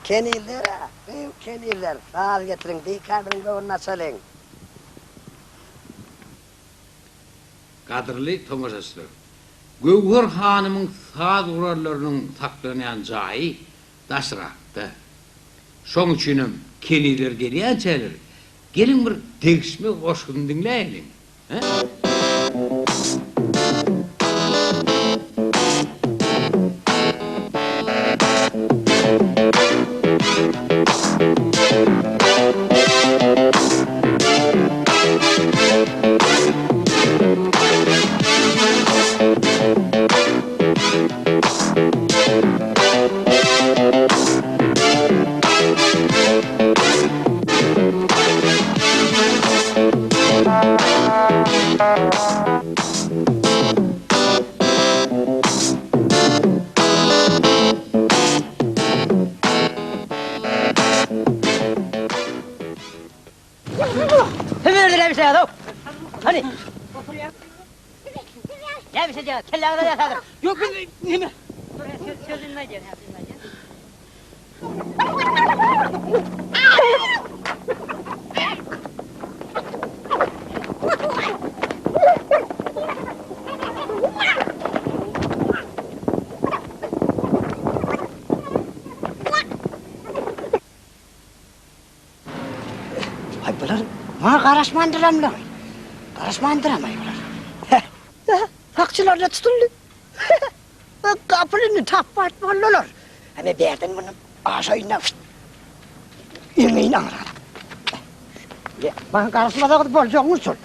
Kenizler-ä, gyýw kenizler, saz getiriň, Bekämiziň göwnüni açalyň. Gadyrly tomaşaçylar! Göwher hanymyň saz gurallarynyň saklanýan jaýy daşrakda. Şoň üçinem. Kenizler gelýänçäler, geliň bir degişme goşgusyny diňläýeliň. Hä? Hany. Näme şey diýýär? Kelläňize ýa häzir. Ýok, biz neme? Sözüni aýdýar, sözüni aýdýar. Aý bular maňa garaşmandyramlar. Garaşmandyram aý bular. Sakçylar-da tutuldy. Gapylyny tapbat boldular. Heme bärden muny aşaýyna eňeýin aňryna. Maňa garaşmasaňyz boljagyňyz şol.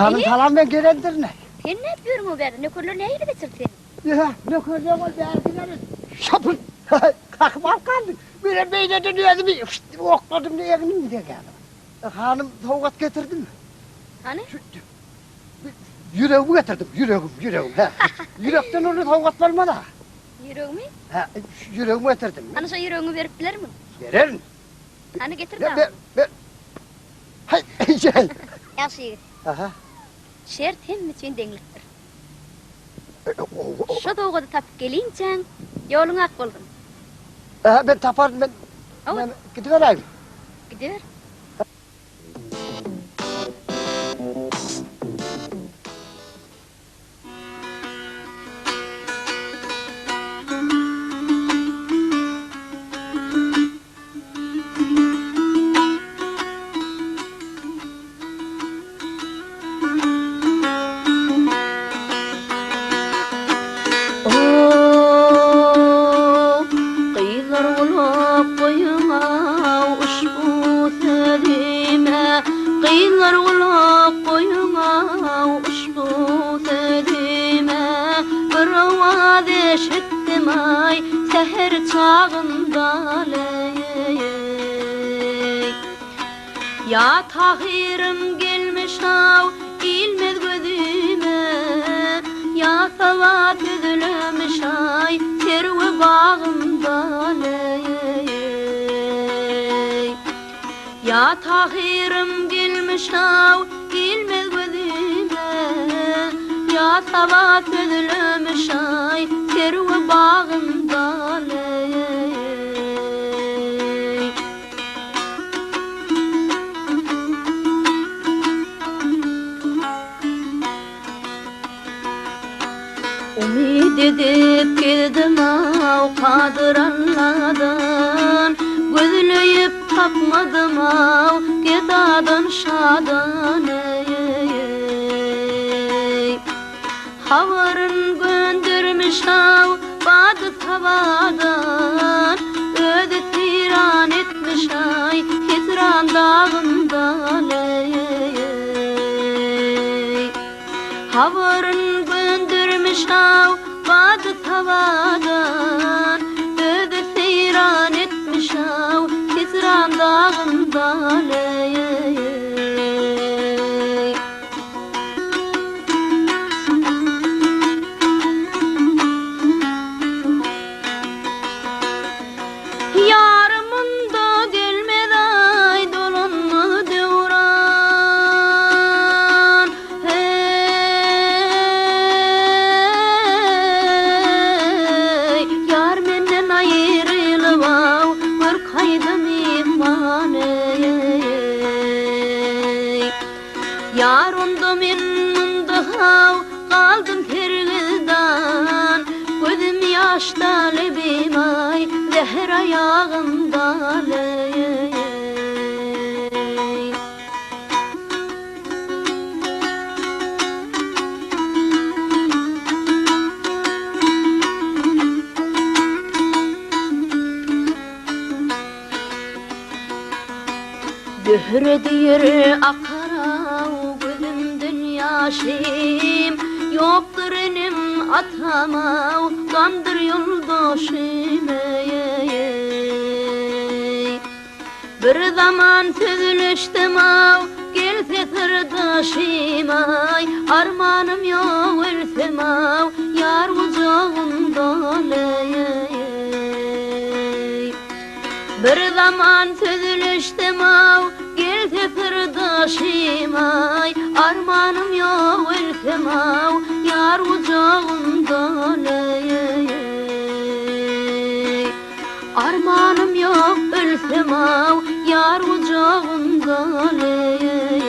Hanym salam men gelendirin. Sen nädip ýörüň o bärde? Nökerler nähili geçirdi seni? Ýa, nökerler ol bärkileri şapyl kakyp alyp galdy. Menem beýleden özümi okladym-da egnim degýär. Hanym sowgat getirdim. Hany? Ýüregimi getirdim, ýüregim, ýüregim, hä. Ýürekden uly sowgat bolmaz-a. Ýüregimi? Hä, ýüregimi getirdim. Hany şo ýüregiňi berip bilermiň? Bererin. Hany getir Ber, dagy. ber, ber. Haý, eý. Ýagşy ýigit. Aha. Şert hemme üçin deňlikdir. Şo sowgady tapyp gelinçäň, ýoluň ak bolsun. Hä, men taparyn, men. Men gidiberäýin. Gidiber. Gyzlar gulak goýuň-aw uşbu sözüme, Gyzlar gulak goýuň-aw uşbu sözüme, Bir owaz eşitdim-aý säher çagynda leý. Ýa Tahyrym gelmiş-aw ilmez gözüme, Ýa saba sözlemiş-aý serwi bagynda leý. Ýa Tahyrym gelmiş-aw ilmez gözüme, Ýa saba sözlemiş-aý serwi bagynda leý. Umyt edip gezdim-aw Kadyr Alladan, Gözleýip tapmadym-aw gedadan şadan eý. Habaryn göndermiş-aw bady-sabadan, Özi seýran etmiş-aý hijran dagyndan, eý. Habaryn göndermiş-aw bady-sabadan, Özi seýran etmiş-aw hijran dagyndan, eý. onda men munda haw galdym sergezdan Gözüm ýaşda lebim aý zäher aýagymdan eý. Zöhre diýr akar-aw gözümden ýaşym, Ýokdur inim atam-aw, gamdyr ýoldaşym, eý-eý. Bir zaman sözleşdim-aw, gelse syrdaşym-aý, Armanym ýok ölsem-aw, ýar gujagyndan, eý-eý. Bir zaman sözleşdim-aw, gelse syrdaşym-aý, Armanym ýok ölsem-aw, ýar gujagyndan, eý-eý. Armanym ýok ölsem-aw, ýar gujagyndan, eý-eý.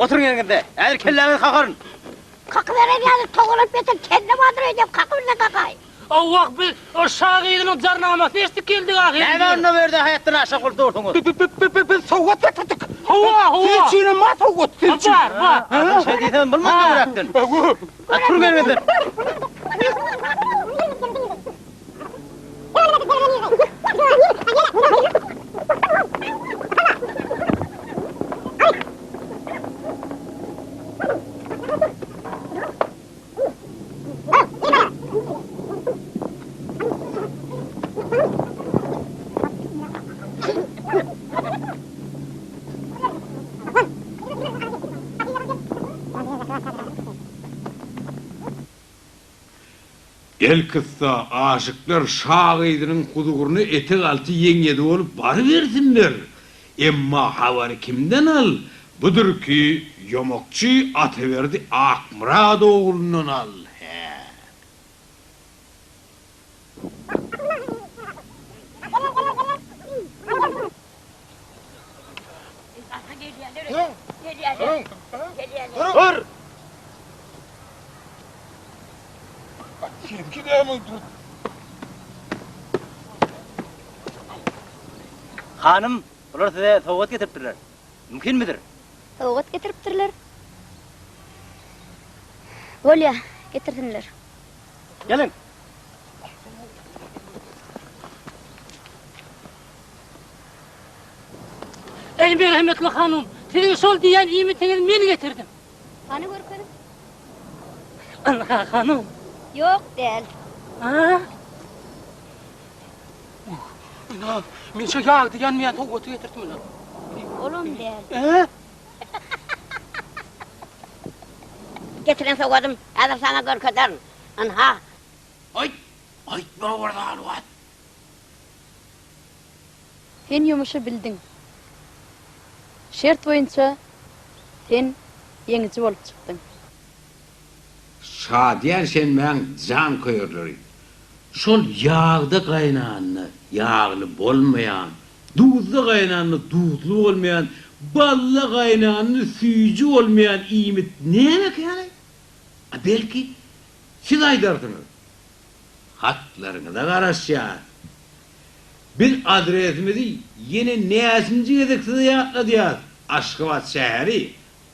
Oturyň ýeriňizde, häzir kelläňizi kakaryn. Kakyberen ýaly togalanyp ýatan kelle bardyr öýdem, kakybilseň kakaý. Owwah biz o şa gyzynyň jarnamasyny eşidip geldik ahyry. Näme onda bu ýerde haýatdan aşak bolup dursuňyz? Biz sowgat getirdik. Hawa, hawa. Siz üçinem bar sowgat, siz üçin. Bar, bar. Şeý diýseňem bolmaz töwerekden. Oturyň ýeriňizde. Elkyssa, aşyklar şa gyzynyň huzuryna etek alty ýeňňedi bolup barybersinler. Emma habary kimden al, budur ki, ýomakçy Ataberdi Akmyrat oglundan al, hä. Dur! Seninki näme dur? Hanym, bular size sowgat getiripdirler. Mümkinmidir? Sowgat getiripdirler. Bolýa, getirsinler. Geliň. Eý, merhemetli hanym, siziň şol diýýän iýmitiňizi men getirdim. Hany görkeziň. Ynha, hanym. Ýok, däl. A? Ynha, men şo ýagda ýanmaýan sowgaty getirdim, ynha. Olam däl. E? Getiren sowgadym häzir saňa görkezerin. Ynha. Aýt, aýtma bir zat. Sen ýumuşy bildiň. Şert boýunça sen ýeňiji bolup çykdyň. Şadyýan şenbäň janköýerleri! Şol ýagda gaýnanda ýagly bolmaýan, duzda gaýnanda duzly bolmaýan, balda gaýnanda süýji bolmaýan iýmit nämekäni? A belki, siz aýdarsyňyz? Hatlaryňyza garaşýas. Biz adresimizi ýene näçinji gezek size ýatladýas, Aşgabat şäheri,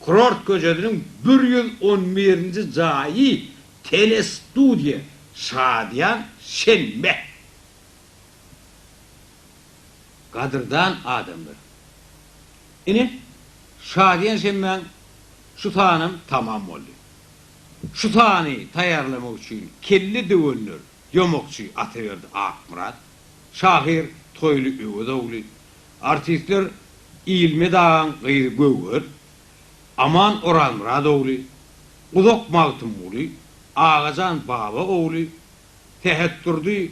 Kurort köçesiniň 111-nji jaýy, telestudiýa, Şadyýan şenbe. Gadyrdan adamlar! Ine, Şadyýan şenbäň şu sanam tamam boldy. Şu sany taýýarlamak üçin kelle döwenler Ýomakçy Ataberdi Akmyrat, şahyr Toýly Öwezogly, artistler Ilmed agaň gyzy Göwher, Aman Orazmyrat ogly, Uzak Magtymguly, Agajan Baba ogly, Sähetdurdy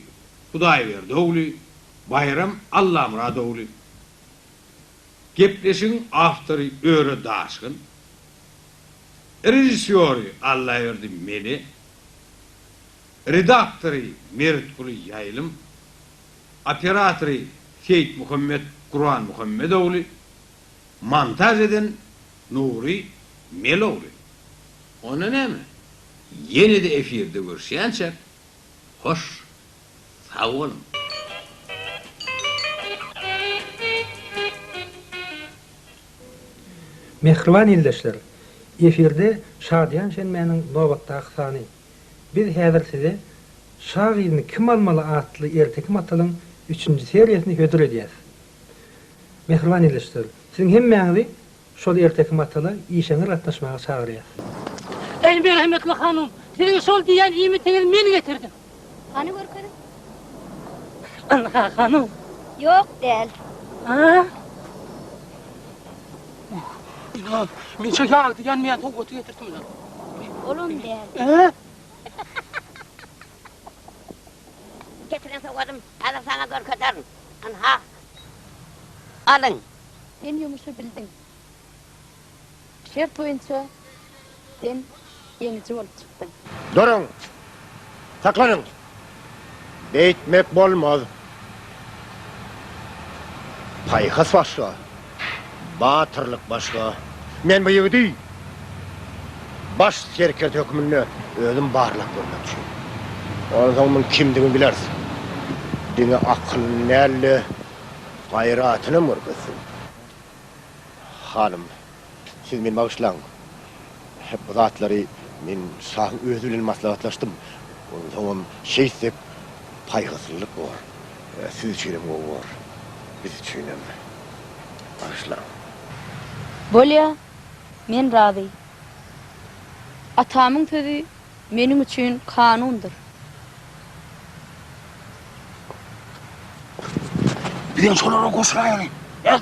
Hudaýberdi ogly, Baýram Allamyrat ogly. Gepleşigiň awtory Öre Daşgyn. Režissýory Allaberdi Mele, redaktory Meretguly Ýaýlym, operatory Seýitmuhammet Gurbanmuhammet ogly, montaž eden Nury Mel ogly. Onda näme, ýene-de efirde görüşýänçäk, hoş sag boluň! Mähriban ildeşler! Efirde Şadyýan şenbäniň nobatdaky sany. Biz häzir size Şa gyzyny kim almaly atly erteki matalyň üçünji seriýasyny hödür edýäs. Mähriban ildeşler, siziň hemmäňizi şol erteki matala işeňňir gatnaşmaga çagyrýas. Eý, merhemetli hanym, siziň şol diýýän iýmitiňizi men getirdim. Hany görkeziň. Ynha, hanym. Ýok, däl. A? Ynha, men şo ýagdy ýanmaýan sowgaty getirdim. Olam däl. Ä? Getiren sowgadym häzir saňa görkezerin. Ynha, alyň. Sen ýumuşy bildiň. Şert boýunça sen ýeňiji bolup çykdyň. Duruň! Saklanyň! Beýtmek bolmaz. Paýhas başga, batyrlyk başga. Men bu ýigidi baş serkerde hökmünde özüm barlap görmekçi. Onsoň muň kimdigini bileris. Diňe akylyny däl-de, gaýratynam görkezsin. Hanym, siz meni bagyşlaň. Bu zatlary men şahyň özi bilen maslahatlaşdym. Onsoňam şeýtsek paýhaslylyk bor. Siz üçinem gowy bor, biz üçinem. Bagyşlaň. Bolýa, men razy. Atamyň sözi meniň üçin kanundyr. Bizem şolara goşulaýaly. Hä?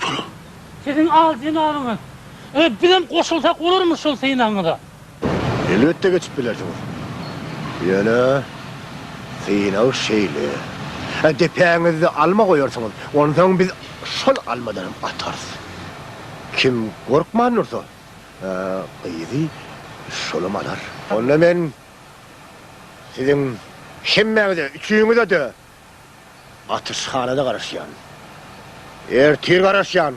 Şolar. Siziň alyjenabyňyz, bizem goşulsak bolarmy şol synagyňyza? Elbetde geçip bilersiňiz. Ýöne synag şeýle. Depäňizde alma goýarsyňyz, onsoň biz şol almadanam atarys. Kim gorkman dursa, gyzy şolam alar. Onda men siziň hemmäňize, üçüňize-de atyşhanada garaşýan. Ertir garaşýan.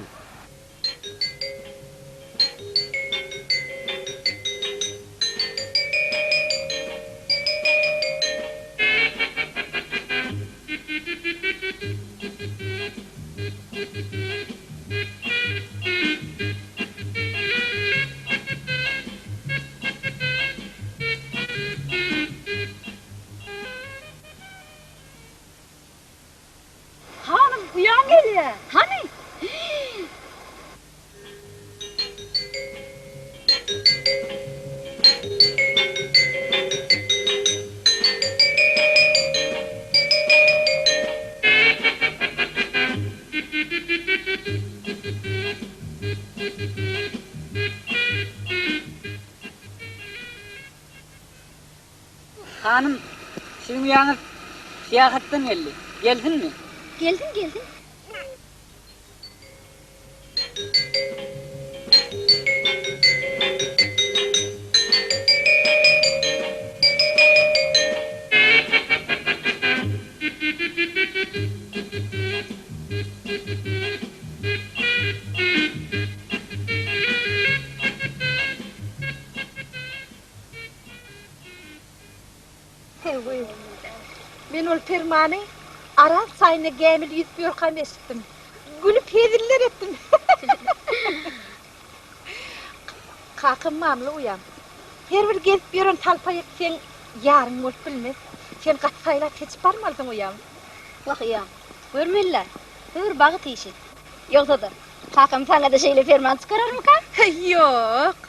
Hanym, uýam gelýär. Hany? Hanym, siziň uýaňyz syýahatdan geldi. Gelsinmi? Gelsin, gelsin. Söýgi. Men ol permany Aral çaýynda gämili ýüzüp ýörkäm eşitdim. Gülüp heziller etdim. Kakam mamla uýam. Her bir gezip ýören salpaýyk seň ýaryň bolup bilmez. Sen gaty saýlap seçip barmalysyň uýam. Wah uýam, görmeli-dä. Bu bir bagt işi. Ýogsa-da, kakam saňa-da şeýle perman çykararmyka? Ýok.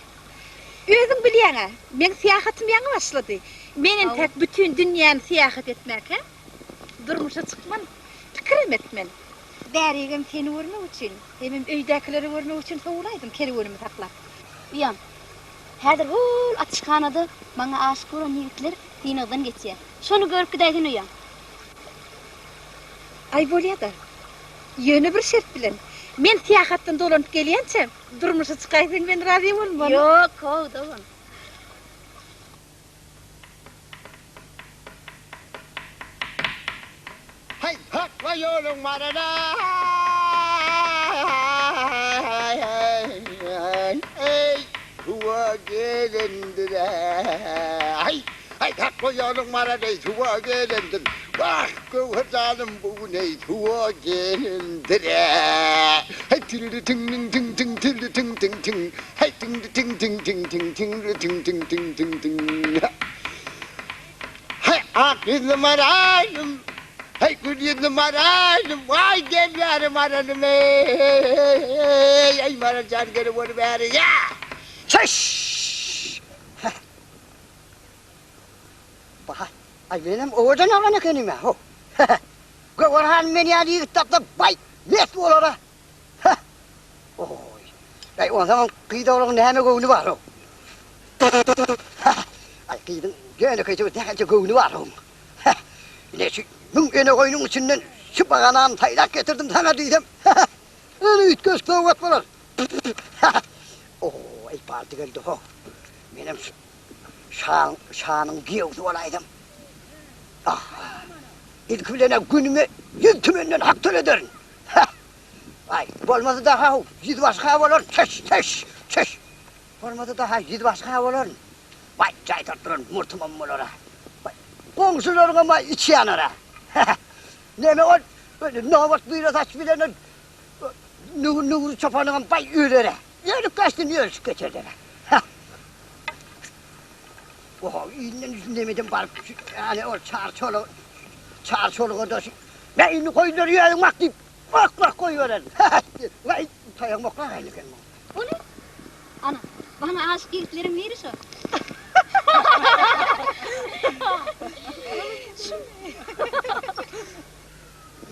Özüň bilýäň-ä, meň syýahatym ýaňy başlady. Men entäk bütin dünýäni syýahat etmäkäm, durmuşa çykman, pikirem etmen. Bärigem seni görmek üçin, hemem öýdäkileri görmek üçin sowulaýdym kerwenimi saklap. Uýam, häzir hol atyşhanada maňa aşyk bolan ýigitler synagdan geçýär. Şony görüp gidäýsene uýam. Aý bolýa-da. Ýöne bir şert bilen. Men syýahatdan dolanyp gelýänçäm, durmuşa çykaýsaň men razy bolman. Ýok, how, dogan. Haý, hakla ýoluň barada, eý, suwa gelendir, haý, haý, hakla ýoluň barada, eý, suwa gelendir, wah, göwher janym bu gün, eý, suwa gelendir, haý, tilli-tiň-niň-tiň-tiň, tilli-tiň-tiň-tiň, haý, tiňli-tiň-tiň-tiň-tiň, tiňli-tiň-tiň-tiň-tiň-tiň. Haý, ak ýüzli maralym, haý, gül ýüzli maralym, waý, gel bäri maralym, eý, aý, maral jan gel bol bäri, ýa! Çyş! Baha, aý, menem owadan oglan ekenim-ä, ho! Göwher hanym meni ýaly ýigit tapsa, baý, mes bolar-a! Oý, aý, onsoňam gyz oglanyň näme göwni bar-ow? Aý, gyzyň ýönekeýje bir sähelçe göwni bar-ow. Ine, şu müň ene goýnuň içinden şu baganany saýlap getirdim saňa diýsem, ine, üýtgeşik sowgat bolar. Oý, bardy geldi-how. Menem şu şaň, şanyň giýewsi bolaýsam. Ah, ilki bilen-ä günüme ýüz tümenden hak tölederin. Aý, bolmasa daha ýüzbaşy-ha bolaryn, çeş, çeş, çeş. Bolmasa daha ýüzbaşy-ha bolaryn. Waý, jaýdaryp duran murtumam bolar-a. Waý, goňşularyňam-a içi ýanar-a. Neme ol, nobat bire saç bilen Nugry çopanyňam baý öler-ä. Ölüp gaçsyn, ölüşip geçerler-ä. Oho, inden nemeden baryp, ýani ol Çary çoluk, Çary çoluga-da şu, Mä indi goýunlary özüň bak diýip, bak-bak goýbererin. Waý, taýagymy oklagaýyn eken muň. O ne? Ana, bana aşyk ýigitleriň biri şo.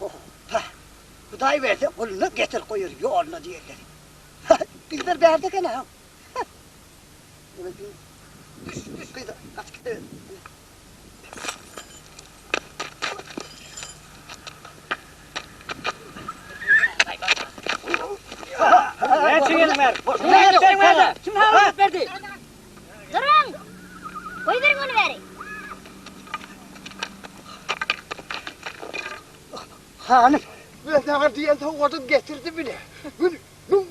Oho, pah, Hudaý berse guluny getir goýar ýoluna diýenleri. Gyzlar bärde eken-ä. Düş, düş gyz, gaç git. Näçe gelin ber? Näçe berdi? Kim habar berdi? Duruň! Goýberiň ony bäri. Hanym, men saňa diýen sowgadymy getirdim ine. Mün, mün,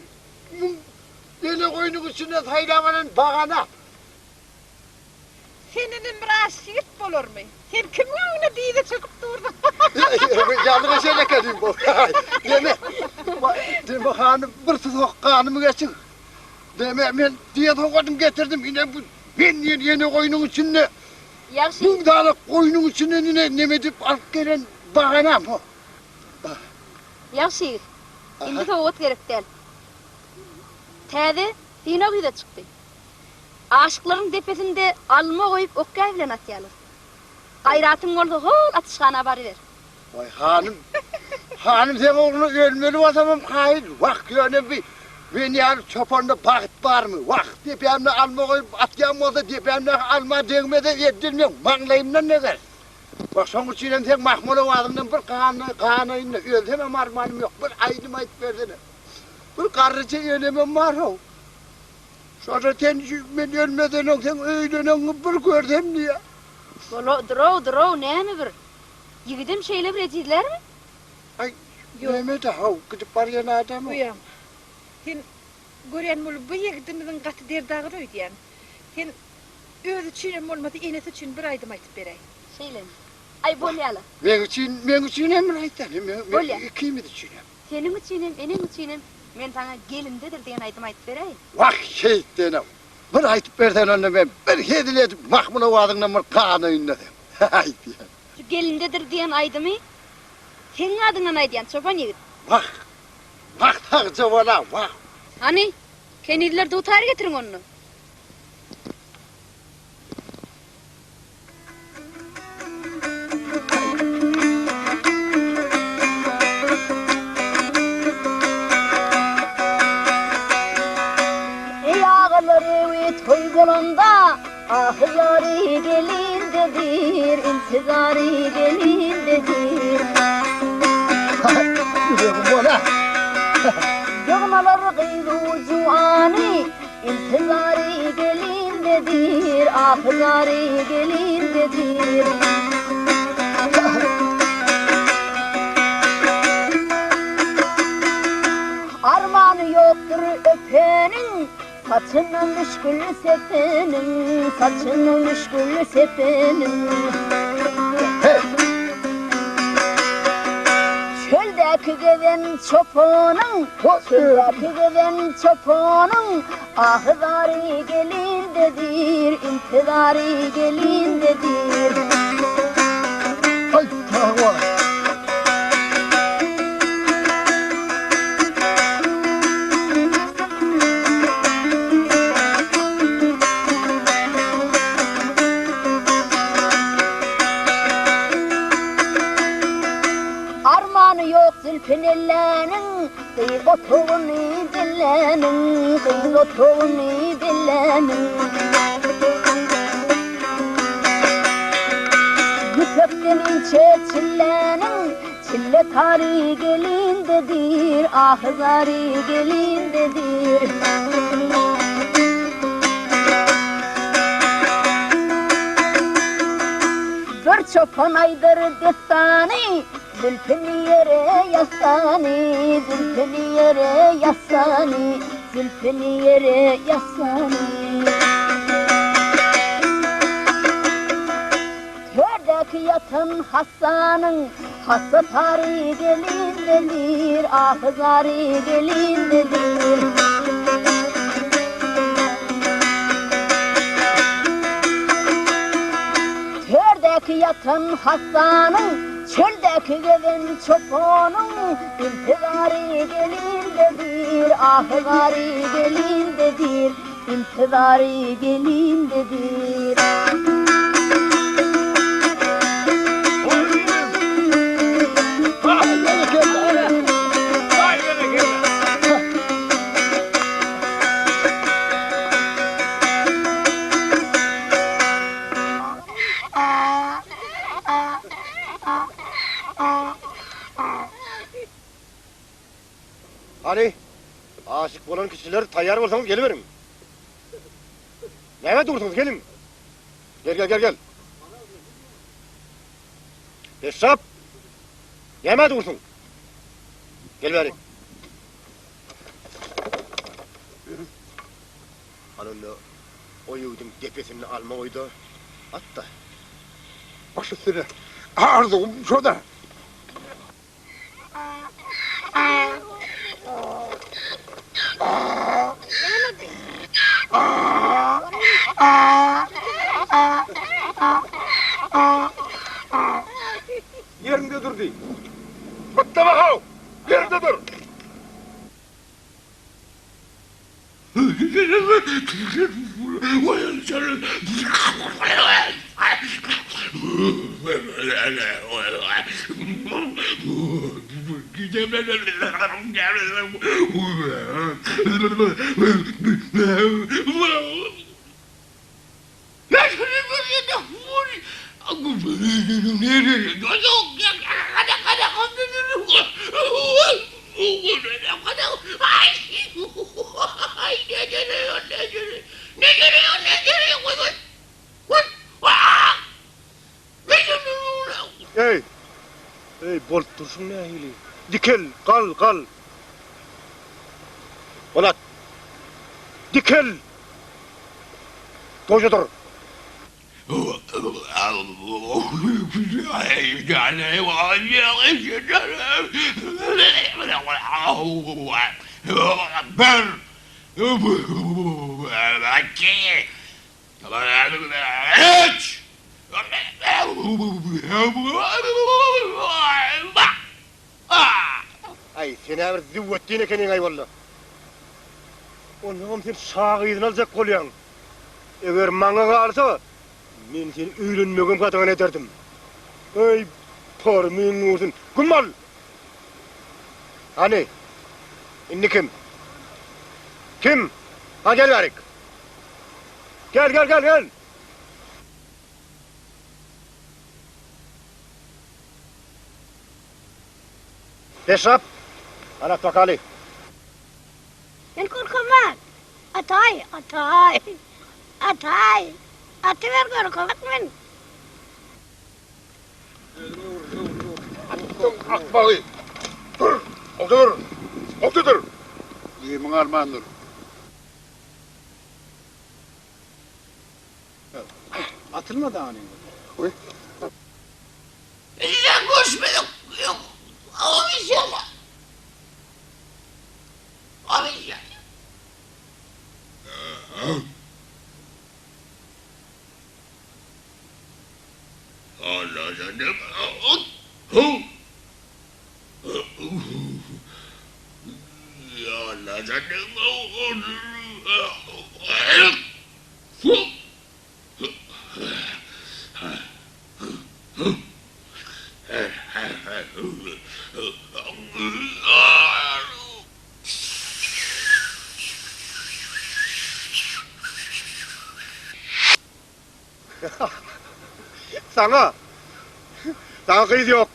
mün. Ene goýnuň içinden saýlap alan bagana. Sen inim bir aşyk ýigit bolarmy? Sen kimiň öňünde dyza çöküp durduň? Ýalyňa şeýle ekenim bu. Deme, deme hanym, bir susak ganymy geçiň. Deme, men diýen sowgadymy getirdim. Ine bu men diýen ene goýnuň içinde. Ýagşy. Müň dana goýnuň içinden ine neme edip alyp gelen baganam bu. Ýagşy ýigit, indi sowgat gerek däl. Täze synag ýüze çykdy. Aşyklaryň depesinde alma goýup okýaý bilen atýarlar. Gaýratyň bolsa hol atyşhana baryber. Waý hanym, hanym seň ugruna ölmeli bolsamam kaýyl, wah ýöne bi men ýaly çopanda bagt barmy, wah depämde alma goýup atýan bolsa depämdäki alma degmese edil meň maňlaýymdan deger. Wah şoň üçinem seň mahmal owazyňdan bir ganaýyn-da, ölsemem armanym ýok, bir aýdym aýdyp bersene. Bir garryja enemem bar-how. Şoja sen şu men ölmeden öň seň öýleneniňi bir görsem diýýär. Bol-ow, durow, durow, näme bir? Ýigidem şeýle bir ejizlärmi? Aý, näme-de, how, gidip barýan adam-ow. Uýam, sen görýän bolup bu ýigidimiziň gaty derdi agyr öýdýän. Sen özi üçinem bolmasa enesi üçin bir aýdym aýtyp beräý. Şeýlemi? Aý, bolýa-la. Meň üçin, meň üçin hem bir aýtsana, Bolýa. ikimiz üçin hem. Seniň üçinem, eneň üçinem men saňa Gelindedir diýen aýdym aýdyp beräýin. Wah, şeýtsenem. Bir aýdyp bersen onda men bir hezil edip mahmyl owazyňdan bir ganaýyn-da seň. Aýdýan. Şu Gelindedir diýen aýdymy seň adyňdan aýdýan, çopan ýigit. Wah, wah sagja bol-a, wah. Hany, kenizler dutar getiriň onda. Eý agalar öýi toý bolanda Ahy ýary gelindedir Intizary gelindedir. Ýüregim bola. Nagmalar gyz-u juwany, Intizary gelindedir, Ahy-zary gelindedir. Armany ýokdur öpeniň, Saçyna müşgül sepeniň, Saçyna müşgül sepeniň. Çöldäki gezen çopanyň, Çöldäki gezen çopanyň, Ahy-zary gelindedir, Intizary gelindedir. Aý, tawa. Armany ýok zülpün elläniň, Gyz otagyny belläniň, Gyz otagyny belläniň. Ýüpekden inçe çilläniň, Çille tary gelindedir, Ahy-zary gelindedir. Bir çopan aýdar dessany, Zülpüni ýere ýassany, Zülpüni ýere ýassany, Zülpüni ýere ýassany. Tördäki ýatan hassanyň Hassa tary gelindedir, Ahy-zary gelindedir. Tördäki ýatan hassanyň, Çöldäki gezen çopanyň Intizary gelindedir, Ahy-zary gelindedir, Intizary gelindedir. Hany, aşyk bolan kişiler taýýar bolsaňyz geliberiň. Nämä dursuňyz, geliň. Gel, gel, gel, gel. Peşşap! Nämä dursuň? Gel bäri. Hany onda o ýigdiň depesinde alma goý-da, at-da. Baş üstüne. Arzuwym şo-da. Ýeriňde dur diý. Mytlama how! Ýeriňde dur! Eý! Eý, bolup durşuň nähili? Dikel, gal, gal! Bolat! Dikel! Goja dur! Aý, sen-ä bir züwwetdin ekeniň-aý walla. Onsoňam sen şa gyzyny aljak bolýaň. Eger maňa galsa, men seni öýlenmegem gadagan ederdim. Eý, pormyň gursun, güm bol! Hany, indi kim? Kim? Ha, gel bärik. Gel, gel, gel, gel! Peşrap, hany at bakaly. Men gorkamok. Ataý, ataý, ataý, atyber gorkamok men. Atdyň akmagy! Dur! Olta dur! Olta dur! Demiňi alman dur. Atylma dany. Bizden görüşmedik. Yok. Amin Amin. Saňa, saňa gyz ýok.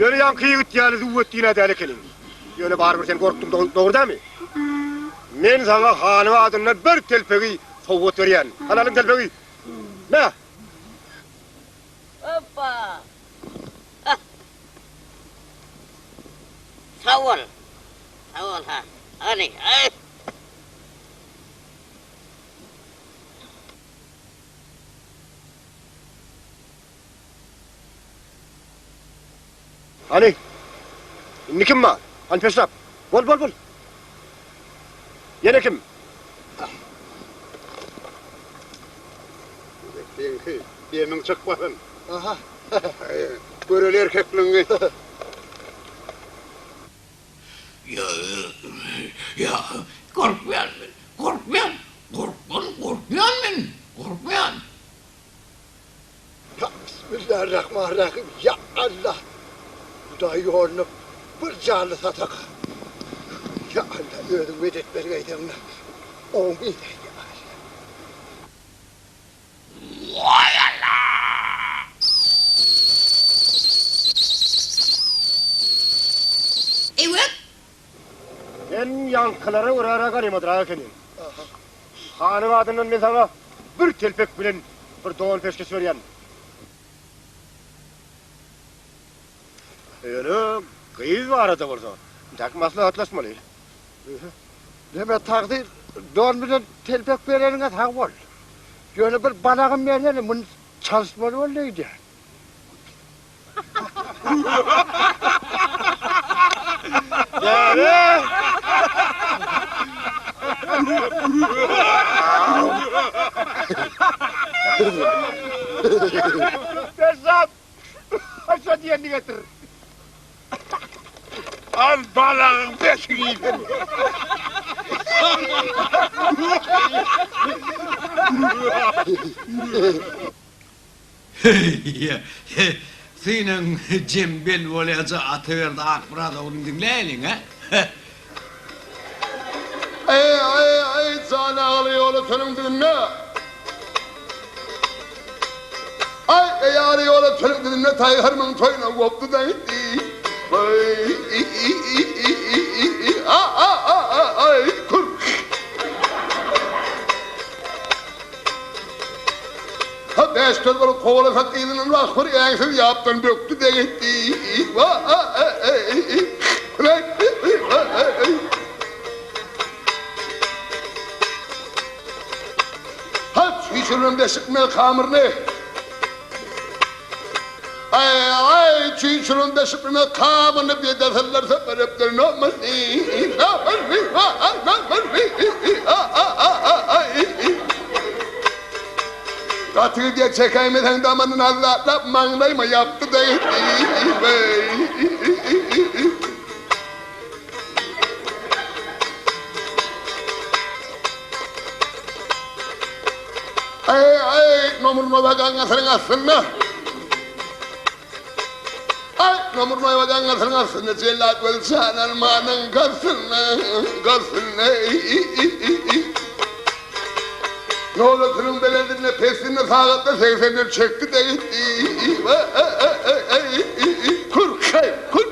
Ýöne ýaňky ýigit ýaly züwwetdin-ä däl ekeniň. Ýöne barybir sen gorkduň, dogry dälmi? Men saňa hanyň adyndan bir telpegi sowgat berýän. Hany alyň telpegi. Me! Hoppa! Sag bol. Sag bol, ha. Hany, aý! Hany, indi kim bar? Hany peşrap. Bol, bol, bol. Ýene kim? Seňki demiň çykmasyn. Aha. Göreli erkekligiňi. Ýa, ýa, gorkmaýan men, gorkmaýan, gorkman, gorkmaýan men, gorkmaýan. Ýa Bismillarrahmanrahim, ýa Alla! Hudaý ýoluna bir janly sadaka. Ýa Alla, özüň medet bergeýseň-le. Omyn, ýa Alla. Waý Alla! Eýwek! Sen ýaňkylara görä-ä ganymadrak ekeniň. Hanyň adyndan men saňa bir telpek bilen bir don peşgeş berýän. Ýöne gyz barada bolsa, entäk maslahatlaşmaly. Neme tagsyr, don bilen telpek bereniňe sag bol. Ýöne bir balagym bersene, muny çalyşmaly boldy öýdýän. Bezzat! Aşa diýenini getir. Al balagyň beşigini. Synaň jembel bolýaja Ataberdi Akmyrat ogluny diňläýeliň, hä? Eý, eý, eý, jan agaly ýola seniň düzünde. Aý, eý, agaly ýola seniň düzünde taýharmyň toýuna gopdy-da gitdi. Eý, i, i, i, i, i, i, i, a, a, a, a, aý, kür. Ha, bäşler bolup kowalasak yzyndan wah bir äňsiz ýapdan bökdi-de gitdi. Ha, çüýşürlen deşik mekamyny. Aý, aý, çüýşürlen deşik mekamyny bedeseler seperepdir nomerni, nomerni, nomerni, Gaty gidýär, çekäýmeseň damanyny azatlap maňlaýyma ýapdy-da gitdi. Aý, aý, Nomurnowa gaňňasynyň aslynda. Aý, Nomurnowa gaňňasynyň aslynda jellat gözi jan almanyň garsynda, garsynda. Ýolatynyň belendinde, pesinde sagatda segsenden çekdi-de gitdi. Kür, heý, kür.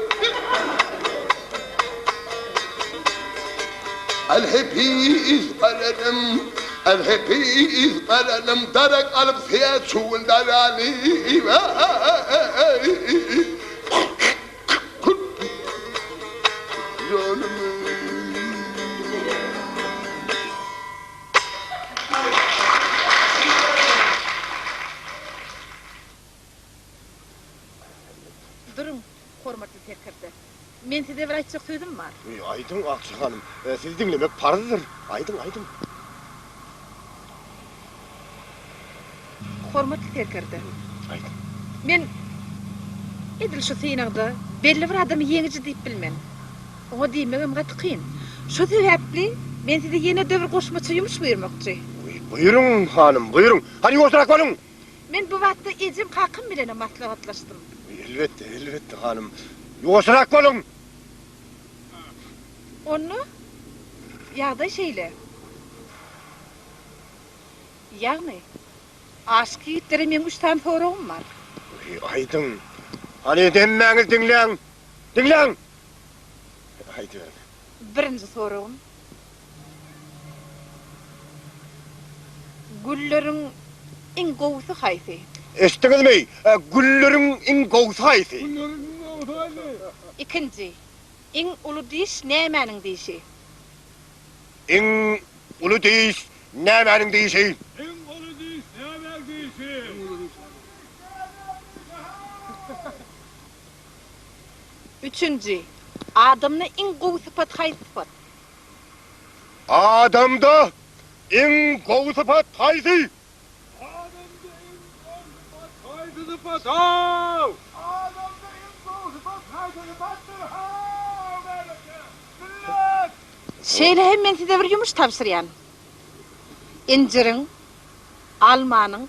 Älhepis gelelim, älhepis gelelim, Darak alyp syýa çuwun daraly. Duruň, hormatly serkerde. Men size bir aýtjak sözüm bar. Aýdyň, Akja hanym. Sizi diňlemek parzdyr. Aýdyň, aýdyň. Hormatly serkerde. Aýdyň. Men edil şu synagda belli bir adamy ýeňiji diýip bilmen. Oňa diýmegem gaty kyn. Şo sebäpli men size ýene-de bir goşmaça ýumuş buýurmakçy. Buýruň, hanym, buýruň. Hany ýuwaşrak boluň! Men bu batda ejem kakam bilenem maslahatlaşdym. Elbetde, elbetde, hanym. Ýuwaşrak boluň! Onda ýagdaý şeýle. Ýagny, aşyk ýigitlere meň üç sany soragym bar. Aýdyň. Hany indi hemmäňiz diňläň! Diňläň! Aýdyberiň. Birinji soragym. Gülleriň iň gowusy haýsy? Eşitdiňizmi? Gülleriň iň gowusy haýsy? Ikinji, iň uly diş nämäniň dişi? Iň uly diş nämäniň dişi? Iň uly diş nämäň dişi? Üçünji, adamda iň gowy sypat haýsy sypat? Adamda iň gowy sypat haýsy? Adamda iň gowy sypat haýsy sypat-ow? Adamda iň gowy sypat haýsy sypatdyr-how, märeke? Millet! Şeýle hem men size bir ýumuş tabşyrýan. Injiriň, almanyň,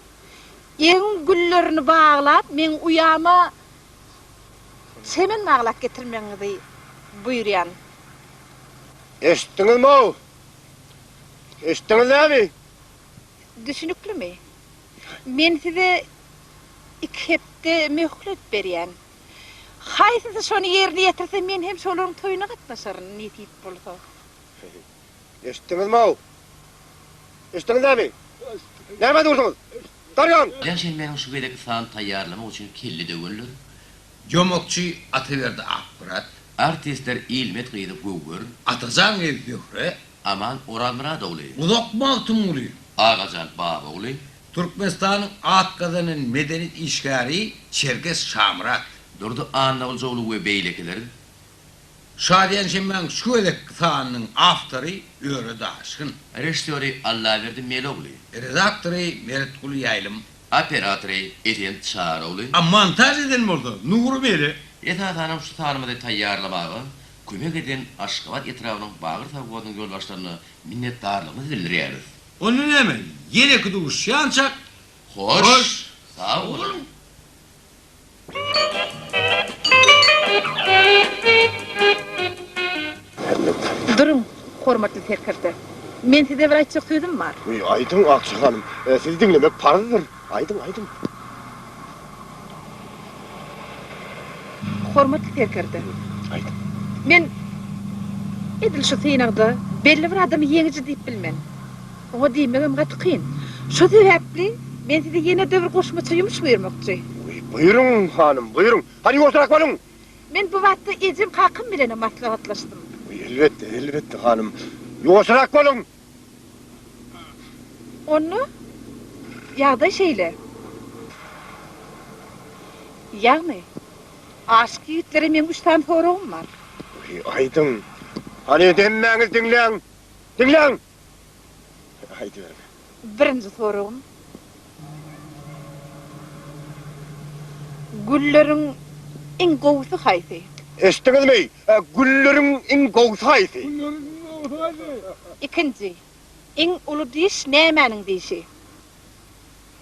egiň güllerini baglap, meň uýama çemen baglap getirmegiňizi buýurýan. Eşitdiňizmi-ow? Eşitdiňiz nämi? Düşüniklimi? Men size iki hepde möhlet berýän. Haýsysy şony ýerine ýetirse, men hem şolaryň toýuna gatnaşaryn, nesip bolsa. Eşitdiňizmi-ow? Eşitdiňiz nämi? Nämä dursuňyz? Dargaň! Ýekşenbäniň şu gezekki sanyny taýýarlamak üçin kelle döwenler. Ýomakçy Ataberdi Akmyrat. Artistler Ilmet gyzy Göwher. Atajan gyzy Zöhre. Aman Orazmyrat ogly. Uzak Magtymguly. Agajan Baba ogly. Türkmenistanyň at gazanan medeniýet işgäri Çerkez Şamyrat. Durdy Annagylyç ogly we beýlekiler. Şadyýan şenbäň şu gezekki sanynyň awtory Öre Daşgyn. Režissýory Allaberdi Melogly. Redaktory Meretguly Ýaýlym. Operatory Esen Çarogly. A montaž eden bolsa Nury Mele. Esasanam şu sanymyzy taýýarlamaga kömek eden Aşgabat etrabynyň Bagyr sowhozynyň ýolbaşçylaryna minnetdarlygymyzy bildirýäris. Onda näme, ýeneki duşýançak Hoş, sag boluň! Duruň, hormatly serkerde. Men size bir aýtjak sözüm bar. Aýdyň, Akja hanym. Sizi diňlemek parzdyr. Aýdyň, aýdyň. Hormatly serkerde. Aýdyň. Men edil şu synagda belli bir adamy ýeňiji diýip bilmen. Oňa diýmegem gaty kyn. Şo sebäpli men size ýene-de bir goşmaça ýumuş buýurmakçy. Buýruň, hanym, buýruň. Hany ýuwaşrak boluň! Men bu batda ejem kakam bilenem maslahatlaşdym. Elbetde, elbetde, hanym. Ýuwaşrak boluň! Onda ýagdaý şeýle. Ýagny, aşyk ýigitlere meň üç sany soragym bar. Aýdyň. Hany indi hemmäňiz diňläň! Diňläň! Aýdyberiň. Birinji soragym. Gülleriň iň gowusy haýsy? Eşitdiňizmi? Gülleriň iň gowusy haýsy? Ikinji. Iň uly diş nämäniň dişi?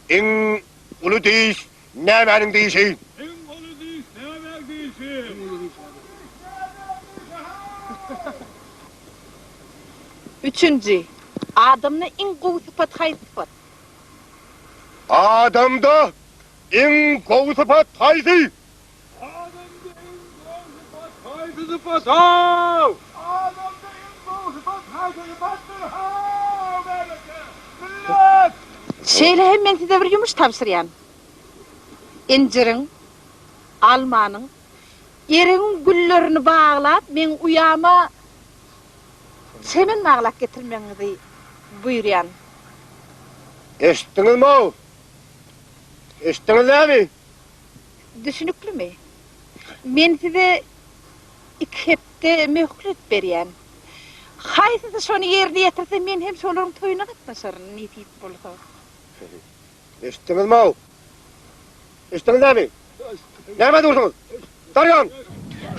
Iň uly diş nämäniň dişi? Iň uly diş nämäň dişi? Üçünji. Adamda iň gowy sypat haýsy sypat? Adamda iň gowy sypat haýsy? Adamda iň gowy sypat haýsy sypat-ow? Adamda iň gowy sypat haýsy sypat? Şeýle hem men size bir ýumuş tabşyrýan. Injiriň, almanyň, erigiň güllerini baglap, meň uýama çemen baglap getirmegiňizi buýurýan. Eşitdiňizmi-ow? Eşitdiňiz dämi? Düşüniklimi? Men size iki hepde möhlet berýän. Haýsysy şony ýerine ýetirse, men hem şolaryň toýuna gatnaşaryn, nesip bolsa. Eşitdiňizmi-ow? Eşitdiňiz dämi? Nämä dursuňyz? Dargaň!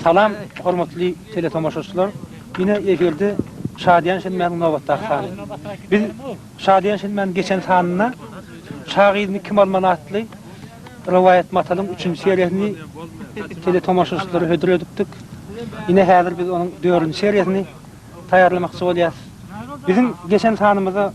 Salam hormatly teletomaşaçylar! Ine efirde Şadyýan şenbäniň nobatdaky sany. Biz Şadyýan şenbäniň geçen sanynda Şa gyzyny kim almaly atly rowaýat matalyň üçünji seriýasyny teletomaşaçylara hödür edipdik. Ine häzir biz onuň dördünji seriýasyny taýýarlamakçy bolýas. Biziň geçen sanymyzda.